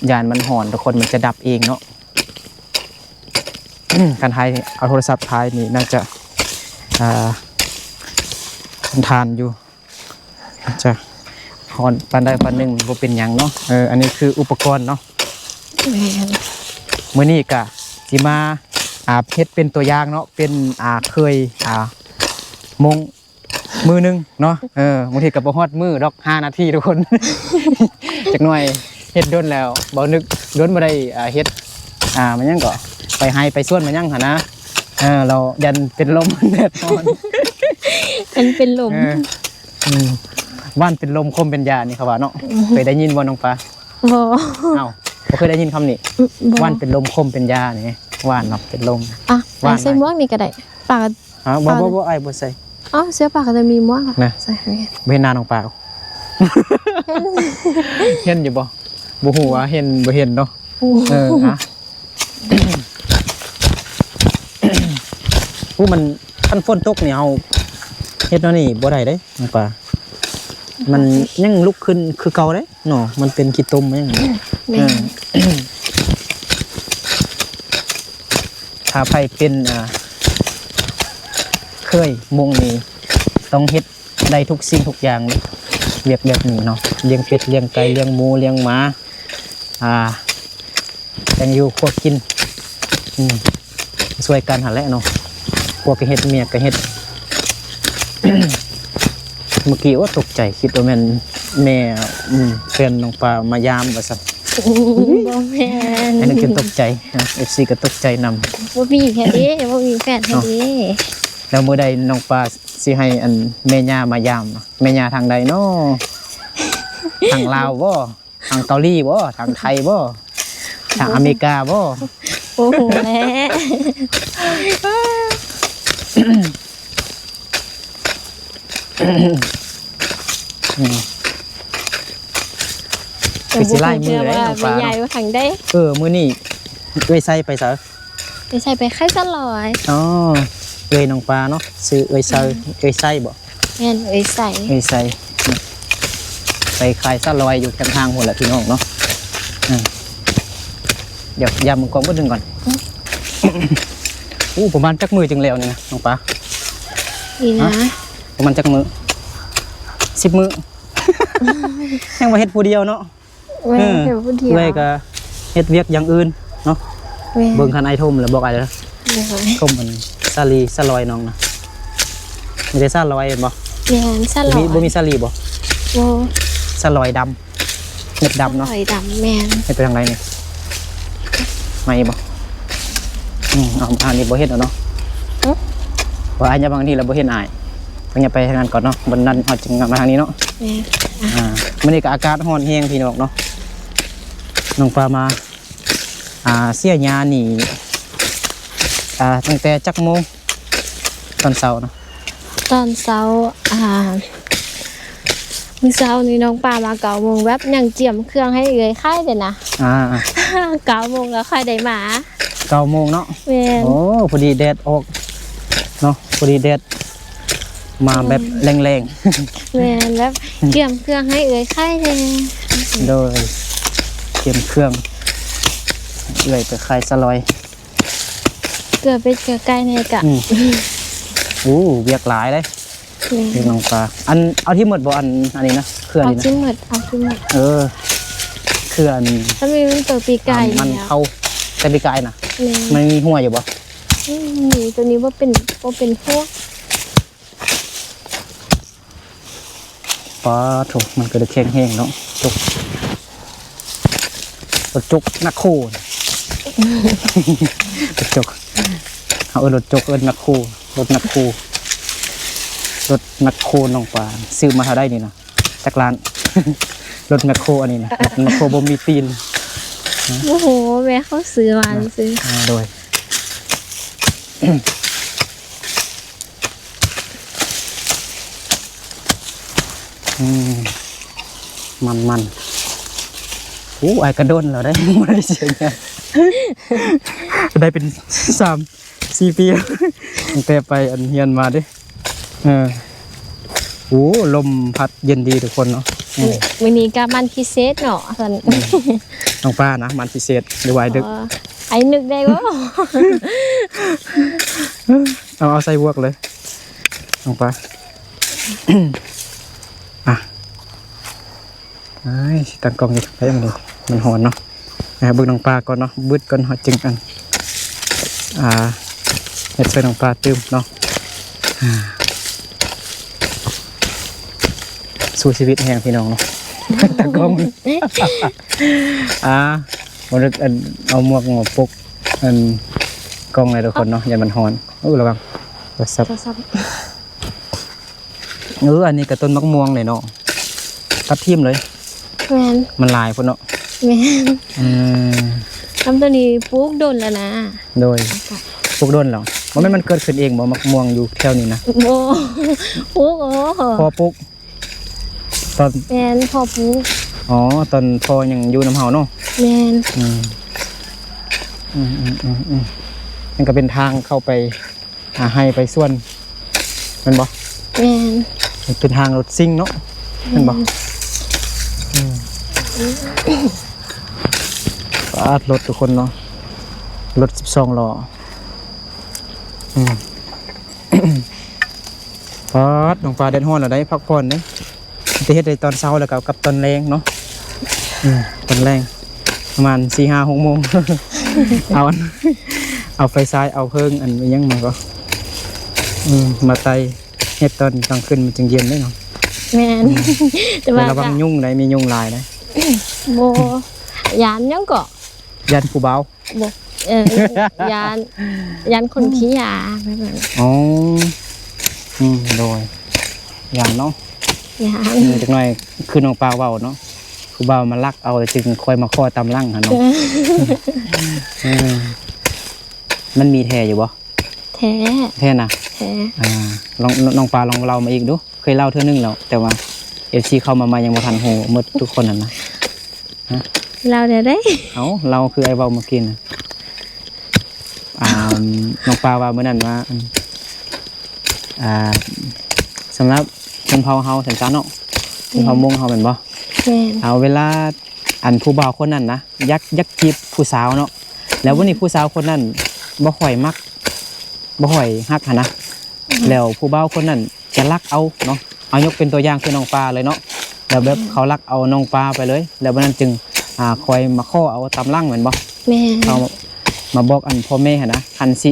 ຢ້ານມັນຮ້ອນທຸກຄົນ ມັນຈະດັບເອງເນາະ ຄັນຖ່າຍ ເອົາໂທລະສັບຖ່າຍນີ້ໜ້າຈະ ອ່າ ທົນທານຢູ່ ອາດຈະຮ້ອນປານໃດປານໜຶ່ງ ບໍ່ເປັນຫຍັງເນາະ ເອີ ອັນນີ້ຄືອຸປະກອນເນາະ ແມ່ນ ມື້ນີ້ກະຊິມາ ອ່າ ເຮັດເປັນຕົວຢ່າງເນາະ ເປັນ ອ່າ ເຄີຍ ອ່າ ມົ້ງ ມື້ໜຶ່ງເນາະ ເອີ ບາງທີກໍບໍ່ຮອດມື້ດອກ ຫ້ານາທີທຸກຄົນ ຈັກໜ່ອຍເຮັດດົນແລ້ວ ບໍ່ນຶກດົນບໍ່ໄດ້ ອ່າ ເຮັດ ອ່າ ມັນຫຍັງເກາະ ໄປໄຮ່ໄປສວນມັນຫຍັງຫັ້ນນະ ເອີ ແລ້ວຢ້ານເປັນລົມແດດຮ້ອນ ຢ້ານເປັນລົມ ເອີ ອືມ ຫວ່ານເປັນລົມ ຂົມເປັນຢານີ້ເຂົາວ່າເນາະ ອືມ ເຄີຍໄດ້ຍິນບໍ່ນ້ອງປາ? ບໍ່ ເອົ້າ ບໍ່ເຄີຍໄດ້ຍິນຄຳນີ້ ອືມ ບໍ່ ຫວ່ານເປັນລົມ ຂົມເປັນຢານີ້ ຫວ່ານເນາະ ເປັນລົມ ອ່ະ ຫວ່ານ ໃສ່ໝວກນີ້ກໍໄດ້ ປາ ອ່າ ບໍ່ ບໍ່ ບໍ່ ອ້າຍບໍ່ໃສ່ ເອົ້າ ເສື້ອຜ້າກໍຈະມີໝວກນະ ໃສ່ ບໍ່ເຫັນໜ້ານ້ອງປາ ເຫັນຢູ່ບໍ່? ບໍ່ຮູ້ວ່າເຫັນບໍ່ເຫັນເນາະ ເອີ ອ່ະ ໂອ້ ມັນ ຄັນຝົນຕົກນີ້ເຮົາເຮັດແນວນີ້ບໍ່ໄດ້ເດ້ ນ້ອງປາ ມັນຍັງລຸກຂຶ້ນຄືເກົ່າເດ້ເນາະ ມັນເປັນຂີ້ຕົມຫຍັງ ແມ່ນ ເອີ ຖ້າໃຜເປັນ ອ່າ ເຄີຍມົ້ງນີ້ ຕ້ອງເຮັດໄດ້ທຸກສິ່ງທຸກຢ່າງເດ້ ວຽກແບບນີ້ເນາະ ລ້ຽງເປັດ ລ້ຽງໄກ່ ລ້ຽງໝູ ລ້ຽງໝາ ອ່າ ແຕ່ງຢູ່ຄົວກິນ ອືມ ຊ່ວຍກັນຫັ້ນແຫຼະເນາະ ຜົວກໍເຮັດ ເມຍກໍເຮັດ ເມື່ອກີ້ ໂອ້ ຕົກໃຈ ຄິດວ່າແມ່ນແມ່ ອືມ ແຟນນ້ອງປາມາຢາມວ່າຊັ້ນ ບໍ່ແມ່ນ ອັນນີ້ກໍຕົກໃຈ ເອັຟຊີກໍຕົກໃຈນຳ ບໍ່ມີແທ້ເດ້ ບໍ່ມີແຟນແທ້ເດ້ ແລ້ວມື້ໃດນ້ອງປາຊິໃຫ້ອັນແມ່ຍ່າມາຢາມ ແມ່ຍ່າທາງໃດເນາະ ທາງລາວບໍ່? ທາງເກົາຫຼີບໍ່? ທາງໄທບໍ່? ທາງອາເມລິກາບໍ່? ບໍ່ຮູ້ແຫຼະ ອືມ ຄືຊິຫຼາຍມື້ແລ້ວນ້ອງປາເນາະ ແມ່ໃຫຍ່ວ່າທາງໃດ? ເອີ ມື້ນີ້ເອື້ອຍໄຊໄປໃສ? ໄປໃສ? ໄປຂາຍສາລອຍ ອໍ ເອື້ອຍນ້ອງປາເນາະ ຊື່ເອື້ອຍໄຊ ອືມ ເອື້ອຍໄຊບໍ່? ແມ່ນ ເອື້ອຍໄຊ ເອື້ອຍໄຊ ໄປຂາຍສາລອຍຢູ່ແຄມທາງພຸ້ນແຫຼະພີ່ນ້ອງເນາະ ອືມ ດຽວຢາມເບິ່ງກ້ອງເບິດໜຶ່ງກ່ອນ ອືມ ໂອ້ ປະມານຈັກມື້ຈຶ່ງແລ້ວນີ້ນະນ້ອງປາ? ນີ້ນະ ຮະ? ປະມານຈັກມື້? ສິບມື້ ຍັງວ່າເຮັດຜູ້ດຽວເນາະ ແມ່ນ ເອີ ເຮັດຜູ້ດຽວ ເອື້ອຍກໍເຮັດວຽກຢ່າງອື່ນເນາະ ແມ່ນ ເບິ່ງຄັນອ້າຍໂທມແລ້ວບອກອ້າຍເດີ ໂດຍ ກົມອັນສາລີ ສາລອຍນ້ອງນະ ມີແຕ່ສາລອຍແມ່ນບໍ່? ແມ່ນ ສາລອຍ ບໍ່ມີ ບໍ່ມີສາລີບໍ່? ບໍ່ ສາລອຍດຳ ເມັດດຳເນາະ ສາລອຍດຳ ແມ່ນ ເຮັດໄປທາງໃດນີ້? ໄໝບໍ່? ອືມ ເອົາທາງນີ້ບໍ່ເຫັນແລ້ວເນາະ ຫຶ? ວ່າອ້າຍຫຍັບມາທາງນີ້ແລ້ວບໍ່ເຫັນອ້າຍ ຕ້ອງຫຍັບໄປທາງນັ້ນກ່ອນເນາະ ບັດນັ້ນເຮົາຈຶ່ງມາທາງນີ້ເນາະ ແມ່ນ ອ່າ ມື້ນີ້ກໍອາກາດຮ້ອນແຮງພີ່ນ້ອງເນາະ ນ້ອງປາມາ ອ່າ ເສຍຫຍ້ານີ້ ອ່າ ຕັ້ງແຕ່ຈັກໂມງ ຕອນເຊົ້ານະ? ຕອນເຊົ້າ ອ່າ ມື້ເຊົ້ານີ້ນ້ອງປາມາເກົ້າໂມງ ແບບຍັງກຽມເຄື່ອງໃຫ້ເອື້ອຍຂາຍເດ້ນະ ອ່າ ເກົ້າໂມງກໍຄ່ອຍໄດ້ມາ ເກົ້າໂມງເນາະ ແມ່ນ ໂອ້ ພໍດີແດດອອກເນາະ ພໍດີແດດ ມາແບບ ອືມ ແລງໆ ແມ່ນ ແບບກຽມເຄື່ອງໃຫ້ເອື້ອຍຂາຍແດ່ ໂດຍ ກຽມເຄື່ອງ ເອື້ອຍໄປຂາຍສາລອຍ ເກືອເປັດເກືອໄກ່ແດ່ກະ ອືມ ໂອ້ ວຽກຫຼາຍເດ້ ແມ່ນ ເປັນນ້ອງປາ ອັນ ເອົາຖິ້ມໝົດບໍ່ ອັນ ອັນນີ້ນະ ເຄື່ອງນີ້ນະ ເອົາຖິ້ມໝົດ ເອົາຖິ້ມໝົດ ເອີ ເຄື່ອງ ຖ້າມີມັນໂຕປີກາຍ ມັນເຂົ້າແຕ່ປີກາຍນະ ແມ່ນ ມັນມີຫົວຢູ່ບໍ່? ອືມ ໂຕນີ້ບໍ່ເປັນ ບໍ່ເປັນຫົວ ປາໂທ້ ມັນກໍໄດ້ແຂງແຮງເນາະ ຈົກ ລົດຈົກແມັກໂຄ ລົດຈົກ ເຮົາເອີ້ນລົດຈົກ ເອີ້ນແມັກໂຄ ລົດແມັກໂຄ ລົດແມັກໂຄນ້ອງປາ ຊື້ມາເທົ່າໃດນີ້ນະ ຈັກລ້ານ? ລົດແມັກໂຄອັນນີ້ນະ ລົດແມັກໂຄບໍ່ມີຕີນ ໂອ້ໂຫ ແມ່ເຂົາຊື້ມາ ນະ ຊື້ ອ່າ ໂດຍ ອືມ ມັນໆ ໂອ້ ອ້າຍກະດົນແລ້ວເດ້ ບໍ່ໄດ້ເສຍຫຍັງ ໄດ້ເປັນສາມສີ່ປີ ຕັ້ງແຕ່ໄປອັນຮຽນມາເດ້ ເອີ ໂອ້ ລົມພັດເຢັນດີທຸກຄົນເນາະ ອືມ ມື້ນີ້ກະມັນພິເສດເນາະ ຊັ້ນ ອືມ ນ້ອງປານະ ມັນພິເສດ ຫຼືວ່າອ້າຍດຶກ ອໍ ອ້າຍນຶກໄດ້ບໍ່? ເອົາ ເອົາໃສ່ບວກເລີຍ ນ້ອງປາ ອ່ະ ອ້າຍ ຊິຕັ້ງກ້ອງຢູ່ທາງໃດມັນ ມັນຮ້ອນເນາະ ໄປຫາເບິ່ງນ້ອງປາກ່ອນເນາະ ບຶດກ່ອນ ເຮົາຈຶ່ງອັນ ອ່າ ເຮັດຊ່ອຍນ້ອງປາຕື່ມເນາະ ອ່າ ສູ້ຊີວິດແຮງພີ່ນ້ອງເນາະ ຕາກ້ອງ ອ່າ ບໍ່ໄດ້ອັນ ເອົາໝວກມາປົກອັນ ກ້ອງໃຫ້ທຸກຄົນເນາະ ຢ້ານມັນຮ້ອນ ໂອ້ ລະວັງ ໂທລະສັບ ໂທລະສັບ. ເອີ ອັນນີ້ກໍຕົ້ນໝາກມ່ວງເລີຍເນາະ ຕັດຖິ້ມເລີຍ ແມ່ນ ມັນຫຼາຍໂພດເນາະ ແມ່ນ ເອີ ລຳໂຕນີ້ປູກດົນແລ້ວນະ ໂດຍ ປູກດົນແລ້ວ ບໍ່ແມ່ນມັນເກີດຂຶ້ນເອງບໍ່ ໝາກມ່ວງຢູ່ແຖວນີ້ນະ ບໍ່ ປູກ ອໍ ພໍ່ປູກ ຕອນ ແມ່ນ ພໍ່ປູກ ອໍ ຕອນພໍ່ຍັງຢູ່ນຳເຮົາເນາະ ແມ່ນ ອືມ ອືມໆໆໆ ມັນກໍເປັນທາງເຂົ້າໄປ ອ່າ ໄຮ່ໄປສວນ ແມ່ນບໍ່? ແມ່ນ ເປັນທາງລົດຊິ່ງເນາະ ແມ່ນບໍ່? ແມ່ນ ອືມ ປາດ ລົດທຸກຄົນເນາະ ລົດສິບສອງລໍ້ ອືມ ປາດ ນ້ອງປາ ແດດຮ້ອນແລ້ວໄດ໋ ພັກຜ່ອນເດ້. ໄດ້ເຮັດໄດ້ຕອນເຊົ້າ ແລ້ວກໍກັບຕອນແລງເນາະ ອືມ ຕອນແລງປະມານສີ່ຫ້າຫົກໂມງ ເອົາອັນ ເອົາໄຟສາຍ ເອົາເພີງ ອັນ ອີ່ຫຍັງມາກໍ ອືມ ມາໄຕ່ ເຮັດຕອນກາງຄືນມັນຈຶ່ງເຢັນເດ້ເນາະ ແມ່ນ ອືມ ແຕ່ວ່າ ແຕ່ລະວັງຍຸງໄດ໋ ມີຍຸງຫຼາຍໄດ໋ ບໍ່ ຢ້ານຫຍັງເກາະ ຢ້ານຜູ້ບ່າວ ບໍ່ ເອີ ຢ້ານ ຢ້ານຄົນຂີ້ຢາແບບນັ້ນ ອໍ ອືມ ໂດຍ ຢ້ານເນາະ ຢ້ານ ເອີ ຈັກໜ້ອຍຄືນ້ອງປາເວົ້າເນາະ ຜູ້ບ່າວມາລັກເອົາ ແລ້ວຈຶ່ງຄ່ອຍມາຂໍຕາມຫຼັງຫັ້ນເນາະ ເອີ ເອີ ມັນມີແທ້ຢູ່ບໍ່? ແທ້ ແທ້ນະ ແທ້ ອ່າ ລອງ ນ້ອງປາລອງເລົ່າມາອີກດູ ເຄີຍເລົ່າເທື່ອໜຶ່ງແລ້ວ ແຕ່ວ່າເອັຟຊີເຂົ້າມາໃໝ່ຍັງບໍ່ທັນຮູ້ໝົດທຸກຄົນຫັ້ນນະ ຮະ ເລົ່າແນວໃດ? ເອົ້າ ເລົ່າຄືອ້າຍເວົ້າເມື່ອກີ້ນະ ອ່າ ນ້ອງປາວ່າມື້ນັ້ນວ່າ ອ່າ ສຳລັບຊົນເຜົ່າເຮົາຊັ້ນຊະເນາະ ຊົນເຜົ່າມົ້ງເຮົາແມ່ນບໍ່? ແມ່ນ ເອົາ ເວລາ ອັນ ຜູ້ບ່າວຄົນນັ້ນນະ ຢາກ ຢາກຈີບຜູ້ສາວເນາະ ແລ້ວວັນນີ້ ອືມ ຜູ້ສາວຄົນນັ້ນບໍ່ຄ່ອຍມັກ ບໍ່ຄ່ອຍຮັກຫັ້ນນະ ອືມ ແລ້ວຜູ້ບ່າວຄົນນັ້ນຈະລັກເອົາເນາະ ເອົາ ຍົກເປັນຕົວຢ່າງຄືນ້ອງປາເລີຍເນາະ ແລ້ວແບບ ອືມ ເຂົາລັກເອົານ້ອງປາໄປເລີຍ ແລ້ວບັດນັ້ນຈຶ່ງ ອ່າ ຄ່ອຍມາຂໍເອົາຕາມຫຼັງແມ່ນບໍ່? ແມ່ນ ເຂົາມາບອກ ອັນ ພໍ່ແມ່ຫັ້ນນະ ຄັນຊິ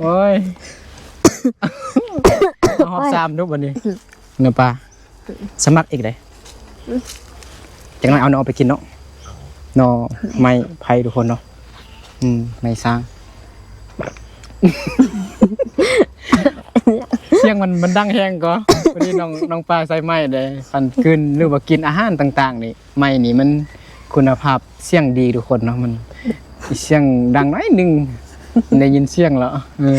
ໂອ້ຍ ເອົາຮອບສາມດູບັດນີ້ ເນາະປ້າ ສະໝັກອີກເດ້. ອືມ ຈັກໜ້ອຍເອົາໜໍ່ໄປກິນເນາະ ໜໍ່ໄມ້ໄຜ່ທຸກຄົນເນາະ. ອືມ ໄມ້ສ້າງ ສຽງມັນ ມັນດັງແຮງກໍ ພໍດີນ້ອງ ນ້ອງປ້າໃສ່ໄມ້ເດ້ ຄັນກືນ ຫຼືວ່າກິນອາຫານຕ່າງໆນີ້ ໄມ້ນີ້ມັນຄຸນນະພາບສຽງດີທຸກຄົນເນາະ ມັນສຽງດັງໜ້ອຍໜຶ່ງ ໄດ້ຍິນສຽງແລ້ວ. ເອີ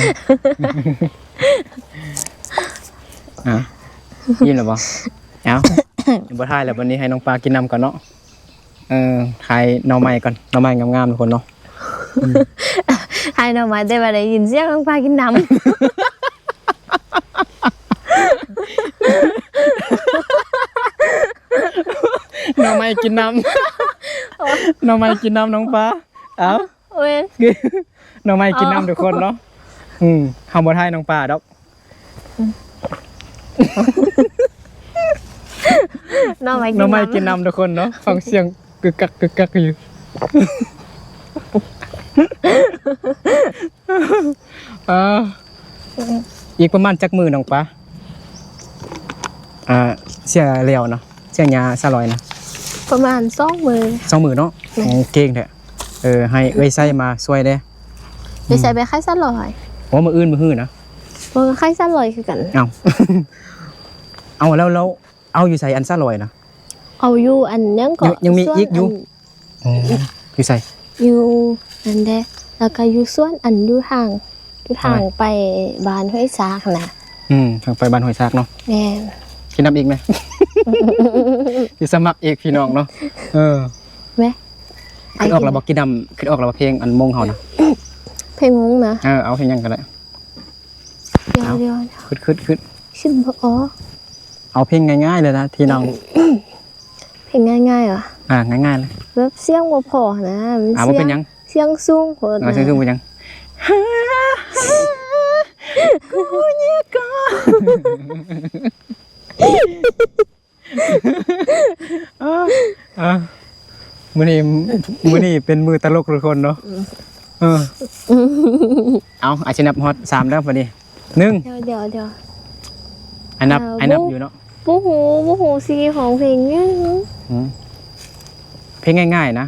ອ່ະ ອີ່ມແລ້ວບໍ່? ເອົ້າ ບໍ່ຖ່າຍແລ້ວ ບັດນີ້ໃຫ້ນ້ອງປ້າກິນນຳກ່ອນເນາະ. ເອີ ຖ່າຍໜໍ່ໄມ້ກ່ອນ ໜໍ່ໄມ້ງາມໆ ທຸກຄົນເນາະ. ອືມ ຖ່າຍໜໍ່ໄມ້ ແຕ່ວ່າໄດ້ຍິນສຽງນ້ອງປ້າກິນນຳ. ໜໍ່ໄມ້ກິນນຳ ໂອ້ຍ ໜໍ່ໄມ້ກິນນຳນ້ອງປ້າ. ເອົ້າ ໂອ້ຍ ໜໍ່ໄມ້ກິນນຳ ອໍ ທຸກຄົນເນາະ. ອືມ ເຮົາບໍ່ຖ່າຍນ້ອງປ້າດອກ. ໜໍ່ໄມ້ກິນ ໜໍ່ໄມ້ກິນນຳ ນຳທຸກຄົນເນາະ ຟັງສຽງກຶກກັກກຶກກັກຢູ່. ເອີ ອີກປະມານຈັກມື້ນ້ອງປາ ອ່າ ເສຍແລ້ວນະ ເສຍຫຍ້າສາວລອຍນະ? ປະມານສອງມື້ ສອງມື້ເນາະ. ແມ່ນ ໂອ້ ເກັ່ງແທ້. ເອີ ໃຫ້ເອື້ອຍໄຊມາຊ່ວຍແດ່. ເອື້ອຍໄຊໄປຂາຍສາວລອຍ. ໂອ້ ມື້ອື່ນມື້ຮືນນະ. ເອີ ຂາຍສາວລອຍຄືກັນ. ເອົ້າ ເອົາແລ້ວ ແລ້ວ ເອົາຢູ່ໃສອັນສາວລອຍນະ? ເອົາຢູ່ອັນຫຍັງເກາະ ຍັງ ຍັງມີອີກຢູ່. ອໍ ຢູ່ໃສ? ຢູ່ນັ້ນແຫຼະ ແລ້ວກໍຢູ່ສວນ ອັນຢູ່ທາງ ຢູ່ທາງໄປບ້ານຫ້ວຍຊາກຫັ້ນນະ. ອືມ ທາງໄປບ້ານຫ້ວຍຊາກເນາະ. ແມ່ນ. ກິນນຳອີກແມ? ຊິສະໝັກອີກພີ່ນ້ອງເນາະ. ເອີ ແມ? ຄິດອອກແລ້ວບໍ່? ກິນນຳ ຄິດອອກແລ້ວບໍ່? ເພງອັນມົ້ງເຮົານະ. ເພງມົ້ງນະ? ເອີ ເອົາເພງຫຍັງກໍໄດ້. ດຽວ ດຽວ ຄຶດ ຄຶດ ຄຶດ ຄິດບໍ່ອອກ. ເອົາເພງງ່າຍໆເລີຍນະ ທີ່ນ້ອງ ເພງງ່າຍໆຫວາ? ອ່າ ງ່າຍໆເລີຍ ແບບສຽງບໍ່ພໍນະ. ມັນ ອ່າ ບໍ່ເປັນຫຍັງ ສຽງສູງໂພດ. ອ່າ ນະ ສຽງສູງເປັນຫຍັງ? ກູເຍກາ ອ່າ ອ່າ ມື້ນີ້ ມື້ນີ້ເປັນມື້ຕະຫຼົກທຸກຄົນເນາະ. ເອີ ເອົາ ອາດຊິນັບຮອດສາມເດີບັດນີ້. ໜຶ່ງ ດຽວ ດຽວ ດຽວ ອາຍນັບ ອ່າ ອາຍນັບຢູ່ເນາະ. ບໍ່ຮູ້ ບໍ່ຮູ້ຊິຮ້ອງເພງຫຍັງ. ອືມ ເພງງ່າຍໆນະ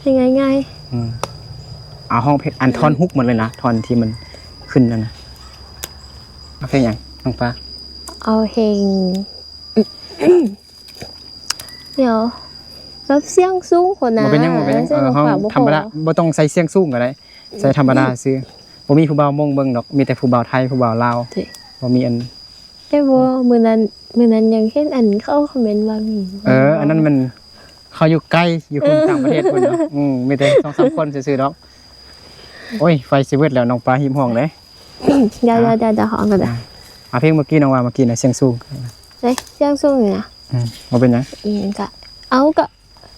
ເພງງ່າຍໆ. ອືມ ເອົາຮ້ອງເພງ ອັນທ່ອນຮຸກມັນເລີຍນະ ທ່ອນທີ່ມັນຂຶ້ນນັ້ນນະ. ເອົາເພງຫຍັງນ້ອງປາ? ເອົາເພງ ດຽວ ແບບສຽງສູງໂພດນະ. ບໍ່ເປັນຫຍັງ ບໍ່ເປັນຫຍັງ. ເອີ ເຮົາທຳມະດາ ບໍ່ຕ້ອງໃສ່ສຽງສູງກໍໄດ້ ໃສ່ທຳມະດາຊື່. ບໍ່ມີຜູ້ບ່າວມົ້ງເບິ່ງດອກ ມີແຕ່ຜູ້ບ່າວໄທ ຜູ້ບ່າວລາວ. ບໍ່ມີອັນ ແຕ່ບໍ່ ມື້ນັ້ນ ມື້ນັ້ນຍັງເຫັນອັນເຂົາຄອມເມັນວ່າມີ. ເອີ ອັນນັ້ນມັນ ເຂົາຢູ່ໄກ ຢູ່ຄົນຕ່າງປະເທດພຸ້ນເນາະ. ອືມ ມີແຕ່ສອງສາມຄົນຊື່ໆດອກ. ໂອ້ຍ ໄຟຊິເບິດແລ້ວ ນ້ອງປາຮີບຮ້ອງເດ້. ດຽວ ດຽວ ດຽວ ດຽວ ຮ້ອງກ່ອນເດີ. ອ່າ ເພງເມື່ອກີ້ນ້ອງວ່າເມື່ອກີ້ນະ ສຽງສູງ. ເອີຍ ສຽງສູງນີ້ນະ. ອືມ ບໍ່ເປັນຫຍັງ. ອີຫຍັງກະ ເອົາ ກະ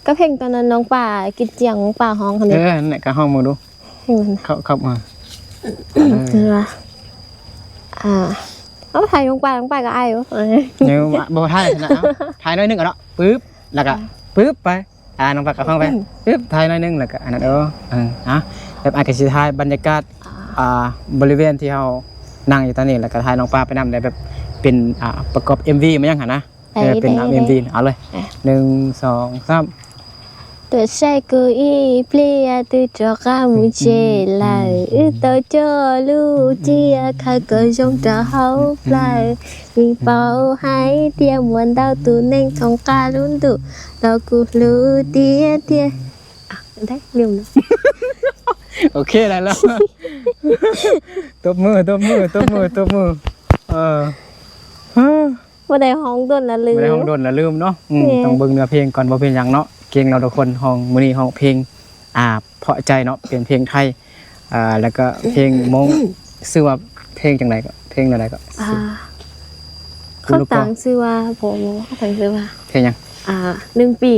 ກະເພງຕອນນັ້ນນ້ອງປາກິນຈຽງ ນ້ອງປາຮ້ອງຫັ້ນເດ້. ເອີ ນັ້ນແຫຼະ ກະຮ້ອງເບິ່ງດູ. ເພງນັ້ນນະ ຄັບ ຄັບ ມາ. ເອີ ວ່າ ອ່າ ເອົາ ຖ່າຍນ້ອງປາ ນ້ອງປາກະອາຍຢູ່. ເອີ ບໍ່ຖ່າຍຊັ້ນນະ ເອົາ ຖ່າຍໜ້ອຍໜຶ່ງເອົາເນາະ. ປຶບ ແລ້ວກະ ອ່າ ປຶບ ໄປ. ອ່າ ນ້ອງປາກໍຟັງໄປ ປຶບ ຖ່າຍໜ້ອຍໜຶ່ງ ແລ້ວກໍອັນນັ້ນ. ເອີ ເອີ ອ່ະ ແບບ ອາ ກໍຊິຖ່າຍບັນຍາກາດ ອ່າ ບໍລິເວນທີ່ເຮົານັ່ງຢູ່ຕອນນີ້ ແລ້ວກໍຖ່າຍນ້ອງປາໄປນຳ ໄດ້ແບບເປັນ ອ່າ ປະກອບເອັມວີ ມາຫຍັງຫັ້ນນະ. ເອີ ເປັນ ເປັນເອັມວີ ເອົາເລີຍ. ອ່ະ ໜຶ່ງ ສອງ ສາມ. ຕົວໃສ່ກູອີເພລຍ ຕຸດຈອກາມູເຈລາ ອືໂຕໂຈລູເຈຍ ຄາໂກຊົງຕາເຮົາພລາຍ ມີເປົາໄຮເຕຍ ມວນດາວຕູເນັງ ທົງກາລຸນດຸ ດອກກູລູເຕຍເຕຍ. ອ່ະ ໄດ້ ລືມແລ້ວ. ໂອເຄ ໄດ້ແລ້ວ. ຕົບມື ຕົບມື ຕົບມື ຕົບມື. ເອີ ບໍ່ໄດ້ຮ້ອງດົນລະລືມ ບໍ່ໄດ້ຮ້ອງດົນລະລືມເນາະ. ອືມ ແມ່ນ ຕ້ອງເບິ່ງເນື້ອເພງກ່ອນ. ບໍ່ເປັນຫຍັງເນາະ ເກັ່ງແລ້ວທຸກຄົນ. ຮ້ອງ ມື້ນີ້ຮ້ອງເພງ ອ່າ ເພາະໃຈເນາະ ເປັນເພງໄທ ອ່າ ແລ້ວກໍເພງມົ້ງ. ຊື່ວ່າເພງຈັ່ງໃດກໍ ເພງແນວໃດກໍ ອ່າ ເຂົາຕັ້ງຊື່ວ່າ ບໍ່ ບໍ່ ເຂົາຕັ້ງຊື່ວ່າ ເພງຫຍັງ? ອ່າ ໜຶ່ງປີ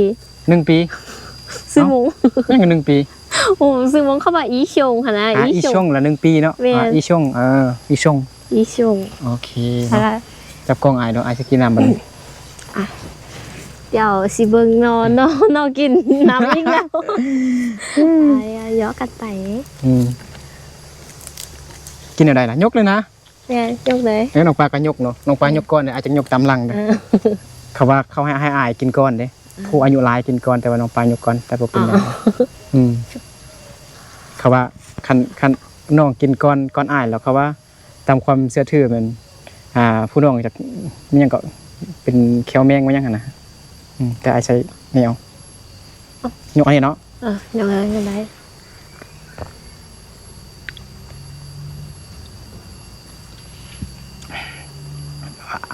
ໜຶ່ງປີ. ຊື່ມົ້ງ ເອົ້າ ຍັງໜຶ່ງປີ. ໂອ້ ຊື່ມົ້ງ ເຂົາວ່າອີຊົງຫັ້ນນະ. ອ່າ ອີຊົງ ອີຊົງລະໜຶ່ງປີເນາະ. ແມ່ນ ອ່າ ອີຊົງ ເອີ ອີຊົງ ອີຊົງ. ໂອເຄເນາະ ຈັບກ້ອງອ້າຍເນາະ ອ້າຍຊິກິນນ້ຳບັດນີ້. ອ່ະ ດຽວຊິເບິ່ງນ້ອງ ນ້ອງ ນ້ອງກິນນ້ຳອີກແລ້ວ. ອືມ ອ່າ ຢອກກັນໄປ. ອືມ ກິນແນວໃດລະ? ຍົກເລີຍນະ. ແມ່ນ ຍົກເລີຍ. ເອີ ນ້ອງປາກໍຍົກເນາະ, ນ້ອງປາຍົກກ່ອນເດ້ ອາດຈະຍົກຕາມຫຼັງເດ້. ເອີ ເຂົາວ່າເຂົາໃຫ້ ໃຫ້ອ້າຍກິນກ່ອນເດ້. ເອີ ຜູ້ອາຍຸຫຼາຍກິນກ່ອນ ແຕ່ວ່ານ້ອງປາຍົກກ່ອນ ແຕ່ບໍ່ເປັນຫຍັງ. ອໍ ອືມ ເຂົາວ່າຄັນ ຄັນນ້ອງກິນກ່ອນ ກ່ອນອ້າຍແລ້ວ ເຂົາວ່າຕາມຄວາມເຊື່ອຖືແມ່ນ ອ່າ ຜູ້ນ້ອງຈະ ມີຫຍັງກໍເປັນແຂ້ວແມງ ວ່າຫຍັງຫັ້ນນະ. ອືມ ແຕ່ອ້າຍໃຊ້ແນວ ຍົກອັນນີ້ເນາະ. ເອີ ຍົກອັນນີ້ກໍໄດ້.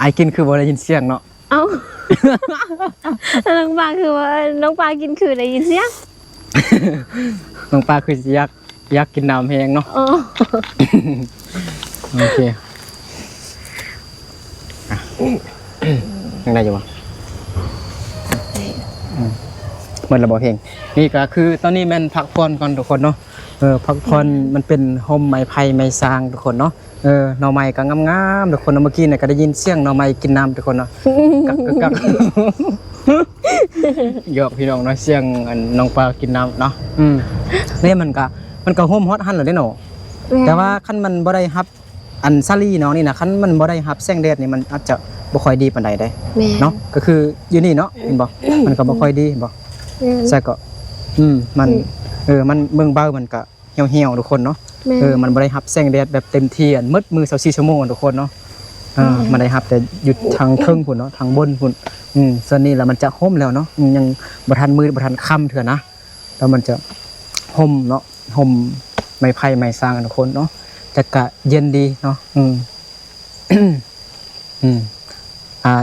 ອ້າຍກິນຄືບໍ່ໄດ້ຍິນສຽງເນາະ? ເອົ້າ ນ້ອງປາຄືວ່າ ນ້ອງປາກິນຄືໄດ້ຍິນສຽງ? ນ້ອງປາຄືຊິຢາກ ຢາກກິນນ້ຳແຮງເນາະ. ອໍ ໂອເຄ ອ່ະ ຍັງໄດ້ຢູ່ບໍ່? ໄດ້. ອືມ ໝົດແລ້ວບໍ່ເພງ? ນີ້ກໍຄືຕອນນີ້ແມ່ນພັກຜ່ອນກ່ອນທຸກຄົນເນາະ. ເອີ ພັກຜ່ອນ ແມ່ນ ມັນເປັນຮົ່ມໄມ້ໄຜ່ໄມ້ຊາງທຸກຄົນເນາະ. ເອີ ໜໍ່ໄມ້ກໍງາມໆ ທຸກຄົນເນາະ. ເມື່ອກີ້ນີ້ກໍໄດ້ຍິນສຽງໜໍ່ໄມ້ກິນນ້ຳທຸກຄົນເນາະ. ກັກໆ ຫຍອກພີ່ນ້ອງເນາະ ສຽງອັນນ້ອງປາກິນນ້ຳເນາະ. ອືມ ນີ້ມັນກໍ ມັນກໍຮົ່ມຮອດຫັ້ນແລ້ວເດ້ເນາະ. ແມ່ນ ແຕ່ວ່າຄັນມັນບໍ່ໄດ້ຮັບ ອັນສາລີນ້ອງນີ້ນະ ຄັນມັນບໍ່ໄດ້ຮັບແສງແດດນີ້ ມັນອາດຈະບໍ່ຄ່ອຍດີປານໃດເດ້. ແມ່ນ ເນາະ ກໍຄືຢູ່ນີ້ເນາະ ເຫັນບໍ່? ມັນກໍບໍ່ຄ່ອຍດີ ເຫັນບໍ່? ແມ່ນ ໃຊ່ກໍ ອືມ ມັນ ອືມ ເອີ ມັນເບິ່ງເບົາມັນກໍ ຫ່ຽວໆ ທຸກຄົນເນາະ. ແມ່ນ ເອີ ມັນບໍ່ໄດ້ຮັບແສງແດດແບບເຕັມທີ່ ອັນໝົດມື້ຊາວສີ່ຊົ່ວໂມງ ທຸກຄົນເນາະ. ເອີ ແມ່ນ ມັນໄດ້ຮັບແຕ່ຢູ່ທາງເທິງພຸ້ນເນາະ ທາງບົນພຸ້ນ. ອືມ ສ່ວນນີ້ລະມັນຈະຮົ່ມແລ້ວເນາະ ອືມ ຍັງບໍ່ທັນມືດບໍ່ທັນຄ່ຳເທື່ອນະ ແລ້ວມັນຈະຮົ່ມເນາະ ຮົ່ມໄມ້ໄຜ່ໄມ້ຊາງ ທຸກຄົນເນາະ ແຕ່ກະເຢັນດີເນາະ. ອືມ ອືມ ອ່າ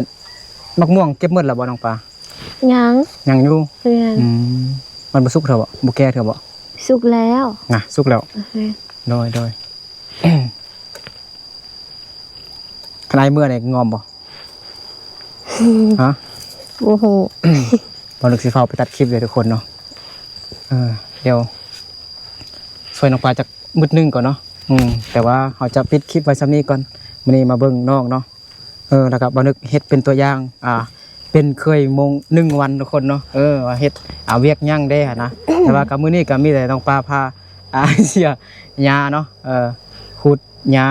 ໝາກມ່ວງເກັບໝົດແລ້ວບໍ່ນ້ອງປາ? ຍັງ ຍັງຢູ່. ແມ່ນ ອືມ ມັນບໍ່ສຸກເທື່ອບໍ່? ບໍ່ແກ່ເທື່ອບໍ່? ສຸກແລ້ວນະ ສຸກແລ້ວ. ໂອເຄ ໂດຍ ໂດຍ. ຄັນອ້າຍເມືອນີ້ງອມບໍ່? ຮະ? ບໍ່ຮູ້. ບໍ່ນຶກຊິຟ້າວໄປຕັດຄລິບເລີຍທຸກຄົນເນາະ. ເອີ ດຽວຊ່ວຍນ້ອງປາຈັກມື້ໜຶ່ງກ່ອນເນາະ. ອືມ ແຕ່ວ່າເຮົາຈະປິດຄລິບໄວ້ສ່ຳນີ້ກ່ອນ. ມື້ນີ້ມາເບິ່ງນ້ອງເນາະ. ເອີ ແລ້ວກໍບໍ່ນຶກເຮັດເປັນຕົວຢ່າງ ອ່າ ເປັນເຄີຍມົງໜຶ່ງວັນທຸກຄົນເນາະ. ເອີ ວ່າເຮັດ ອ່າ ວຽກຫຍັງແດ່ຫັ້ນນະ. ແຕ່ວ່າກໍມື້ນີ້ກໍມີແຕ່ນ້ອງປາພາ ອ່າ ເສຍຫຍ້າເນາະ ເອີ ຂຸດຫຍ້າ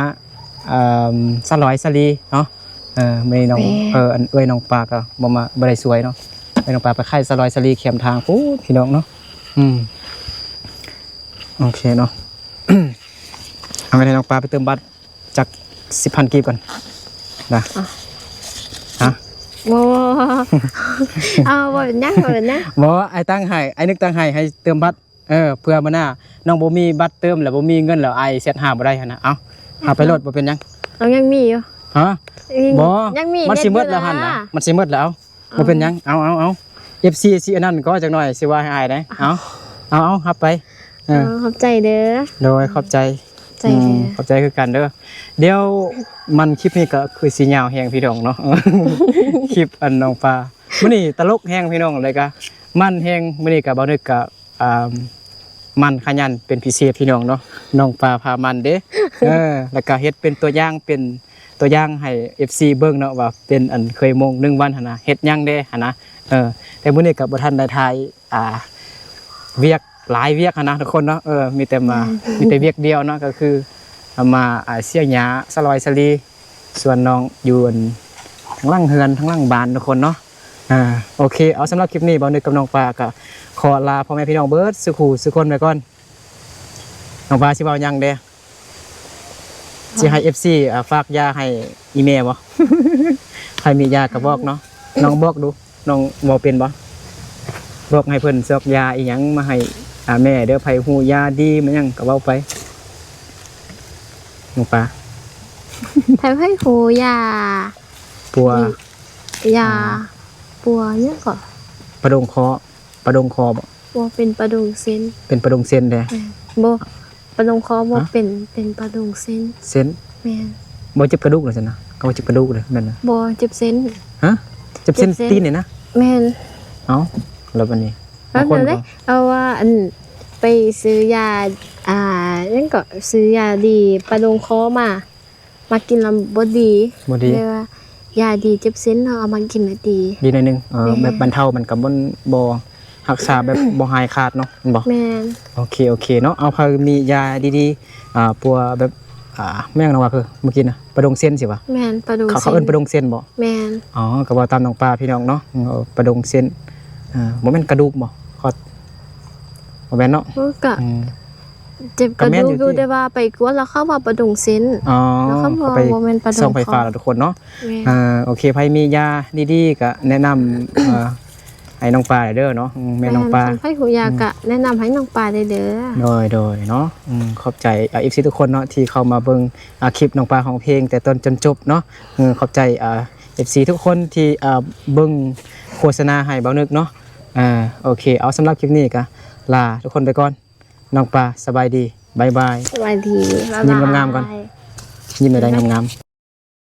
ເອີ ສະຫຼອຍສະຫຼີເນາະ. ເອີ ມື້ນີ້ນ້ອງ ແມ່ ເອີ ອັນເອື້ອຍນ້ອງປາກໍບໍ່ມາ ບໍ່ໄດ້ຊ່ວຍເນາະ. ເອື້ອຍນ້ອງປາໄປຂາຍສະຫຼອຍສະຫຼີແຄມທາງພຸ້ນ ພີ່ນ້ອງເນາະ. ອືມ ໂອເຄເນາະ. ເອົາເງິນໃຫ້ນ້ອງປາໄປເຕີມບັດ ຈັກສິບພັນກີບກ່ອນນະ. ອ່ະ ຮະ? ບໍ່ ເອົາ ບໍ່ເປັນຫຍັງ ບໍ່ເປັນຫຍັງ. ບໍ່ ອ້າຍຕັ້ງໃຫ້ ອ້າຍນຶກຕັ້ງໃຫ້ ໃຫ້ເຕີມບັດ. ເອີ ເພື່ອມື້ໜ້ານ້ອງບໍ່ມີບັດເຕີມ ແລ້ວບໍ່ມີເງິນ ແລ້ວອ້າຍແຊັດຫາບໍ່ໄດ້ຫັ້ນນະ. ເອົາ ຫາໄປໂລດ ບໍ່ເປັນຫຍັງ. ນ້ອງຍັງມີຢູ່. ຮະ? ບໍ່ ຍັງມີ ມັນຊິໝົດແລ້ວຫັ້ນນະ ເນັດຢູ່ນະ ມັນຊິໝົດແລ້ວ. ເອົາ ບໍ່ເປັນຫຍັງ. ເອົາ ເອົາ ເອັຟຊີ ຊິອັນນັ້ນກໍຈັກໜ່ອຍ ຊິວ່າໃຫ້ອ້າຍເດ້. ເອົາ ເອົາ ເອົາ ຮັບໄປ. ເອີ ເອີ ຂອບໃຈເດີ. ໂດຍ ຂອບໃຈ. ຂອບໃຈ ອືມ ເດີ ຂອບໃຈຄືກັນເດີ. ດຽວມັນຄລິບນີ້ກໍຄືຊິຍາວແຮງພີ່ນ້ອງເນາະ ຄລິບອັນນ້ອງປາ. ມື້ນີ້ຕະຫຼົກແຮງພີ່ນ້ອງ ແລ້ວກໍມັນແຮງ. ມື້ນີ້ກໍບໍ່ນຶກກໍ ອ່າ ມັນຂະຫຍັນເປັນພິເສດພີ່ນ້ອງເນາະ. ນ້ອງປາພາມັນເດ້. ເອີ ແລ້ວກໍເຮັດເປັນຕົວຢ່າງ ເປັນຕົວຢ່າງໃຫ້ເອັຟຊີເບິ່ງເນາະ ວ່າເປັນອັນເຄີຍມົງໜຶ່ງວັນຫັ້ນນະ ເຮັດຫຍັງແດ່ຫັ້ນນະ. ເອີ ແຕ່ມື້ນີ້ກໍບໍ່ທັນໄດ້ຖ່າຍ ອ່າ ວຽກ ຫຼາຍວຽກຫັ້ນນະທຸກຄົນເນາະ. ເອີ ມີແຕ່ມາ ແມ່ນ ມີແຕ່ວຽກດຽວເນາະ ກໍຄືມາ ອ່າ ເສຍຫຍ້າ ສະຫຼອຍສະຫຼີ ສວນນ້ອງຢູ່ອັນທາງຫຼັງເຮືອນ ທາງຫຼັງບ້ານທຸກຄົນເນາະ. ອ່າ ໂອເຄ ເອົາ ສຳລັບຄລິບນີ້ ບ່າວນຶກກັບນ້ອງປາກໍຂໍລາພໍ່ແມ່ພີ່ນ້ອງເບິດສູ່ຜູ້ສູ່ຄົນໄປກ່ອນ. ນ້ອງປາຊິເວົ້າຫຍັງແດ່? ຊິໃຫ້ເອັຟຊີ ອ່າ ຝາກຢາໃຫ້ອີ່ແມ່ບໍ່? ໃຜມີຢາກໍບອກເນາະ. ນ້ອງບອກດູ ນ້ອງເວົ້າເປັນບໍ່? ບອກໃຫ້ເພິ່ນຊອກຢາອີ່ຫຍັງມາໃຫ້ ອ່າ ແມ່ເດີ. ໃຜຮູ້ຢາດີມາຫຍັງກໍເວົ້າໄປ ນ້ອງປາ. ໃຜ ໃຜຮູ້ຢາປົວ ຢາ ອ່າ ປົວຫຍັງເກາະ? ປະດົງຄໍ ປະດົງຄໍບໍ່? ບໍ່ ເປັນປະດົງເສັ້ນ. ເປັນປະດົງເສັ້ນແດ່? ແມ່ນ. ບໍ່ ປະດົງຄໍບໍ່ ຮະ? ເປັນ ເປັນປະດົງເສັ້ນ. ເສັ້ນ? ແມ່ນ. ບໍ່ເຈັບກະດູກເລີຍຊັ້ນນະ? ເຂົາວ່າເຈັບກະດູກເລີຍແມ່ນນະ? ບໍ່ ເຈັບເສັ້ນ. ຮະ? ເຈັບເສັ້ນ ເຈັບເສັ້ນ ຕີນນີ້ນະ? ແມ່ນ. ເອົ້າ ແລ້ວບັດນີ້ ບາງຄົນກໍ ເອົາວ່າ ອັນ ໄປຊື້ຢາ ອ່າ ຫຍັງເກາະ ຊື້ຢາດີປະດົງຄໍມາ ມາກິນແລ້ວບໍ່ດີ ບໍ່ດີ ແບບວ່າຢາດີເຈັບເສັ້ນເນາະ ເອົາມາກິນແລ້ວດີ ດີໜ້ອຍໜຶ່ງ. ເອີ ແມ່ນ. ແບບບັນເທົາ ມັນກໍບໍ່ ບໍ່ຮັກສາແບບບໍ່ຫາຍຂາດເນາະ ແມ່ນບໍ່? ແມ່ນ. ໂອເຄ ໂອເຄເນາະ. ເອົາ ໃຜມີຢາດີໆ ອ່າ ປົວແບບ ອ່າ ແມ່ນຫຍັງນະວ່າ ຄືເມື່ອກີ້ນະ ປາດົງເສັ້ນຊິຫວາ? ແມ່ນ ປາດົງ ເຂົາ ເຂົາເອີ້ນປາດົງເສັ້ນບໍ່? ແມ່ນ. ອໍ ກໍເວົ້າຕາມນ້ອງປາພີ່ນ້ອງເນາະ ເອີ ປາດົງເສັ້ນ ເອີ ບໍ່ແມ່ນກະດູກບໍ່? ເຂົາ ບໍ່ແມ່ນເນາະ? ເອີ ກະ ອືມ ເຈັບກະດູກຢູ່ ແຕ່ວ່າໄປກວດແລ້ວເຂົາວ່າປາດົງເສັ້ນ. ອໍ ແລ້ວເຂົາວ່າບໍ່ແມ່ນປາດົງເສັ້ນ ສ່ອງໄຟຟ້າແລ້ວທຸກຄົນເນາະ. ແມ່ນ. ອ່າ ໂອເຄ ໃຜມີຢາດີໆ ກະແນະນຳ ເອີ ໃຫ້ນ້ອງປາໄດ້ເດີເນາະ. ອືມ ແມ່ນ້ອງປາ ແມ່ນ. ຄັນໃຜຮູ້ຢາ ອືມ ກະແນະນຳໃຫ້ນ້ອງປາໄດ້ເດີ. ໂດຍ ໂດຍເນາະ. ອືມ ຂອບໃຈ ເອີ ເອັຟຊີ ທຸກຄົນເນາະ ທີ່ເຂົ້າມາເບິ່ງ ອ່າ ຄລິບນ້ອງປາຮ້ອງເພງແຕ່ຕົ້ນຈົນຈົບເນາະ. ເອີ ຂອບໃຈ ອ່າ ເອັຟຊີ ທຸກຄົນທີ່ ອ່າ ເບິ່ງໂຄສະນາໃຫ້ບ່າວນຶກເນາະ. ອ່າ ໂອເຄ ເອົາ ສຳລັບຄລິບນີ້ກະລາທຸກຄົນໄປກ່ອນ. ນ້ອງປາ ສະບາຍດີ ບາຍບາຍ. ສະບາຍດີ ບາຍບາຍ. ຍິ້ມງາມໆກ່ອນ ຍິ້ມໄດ້ງາມໆ.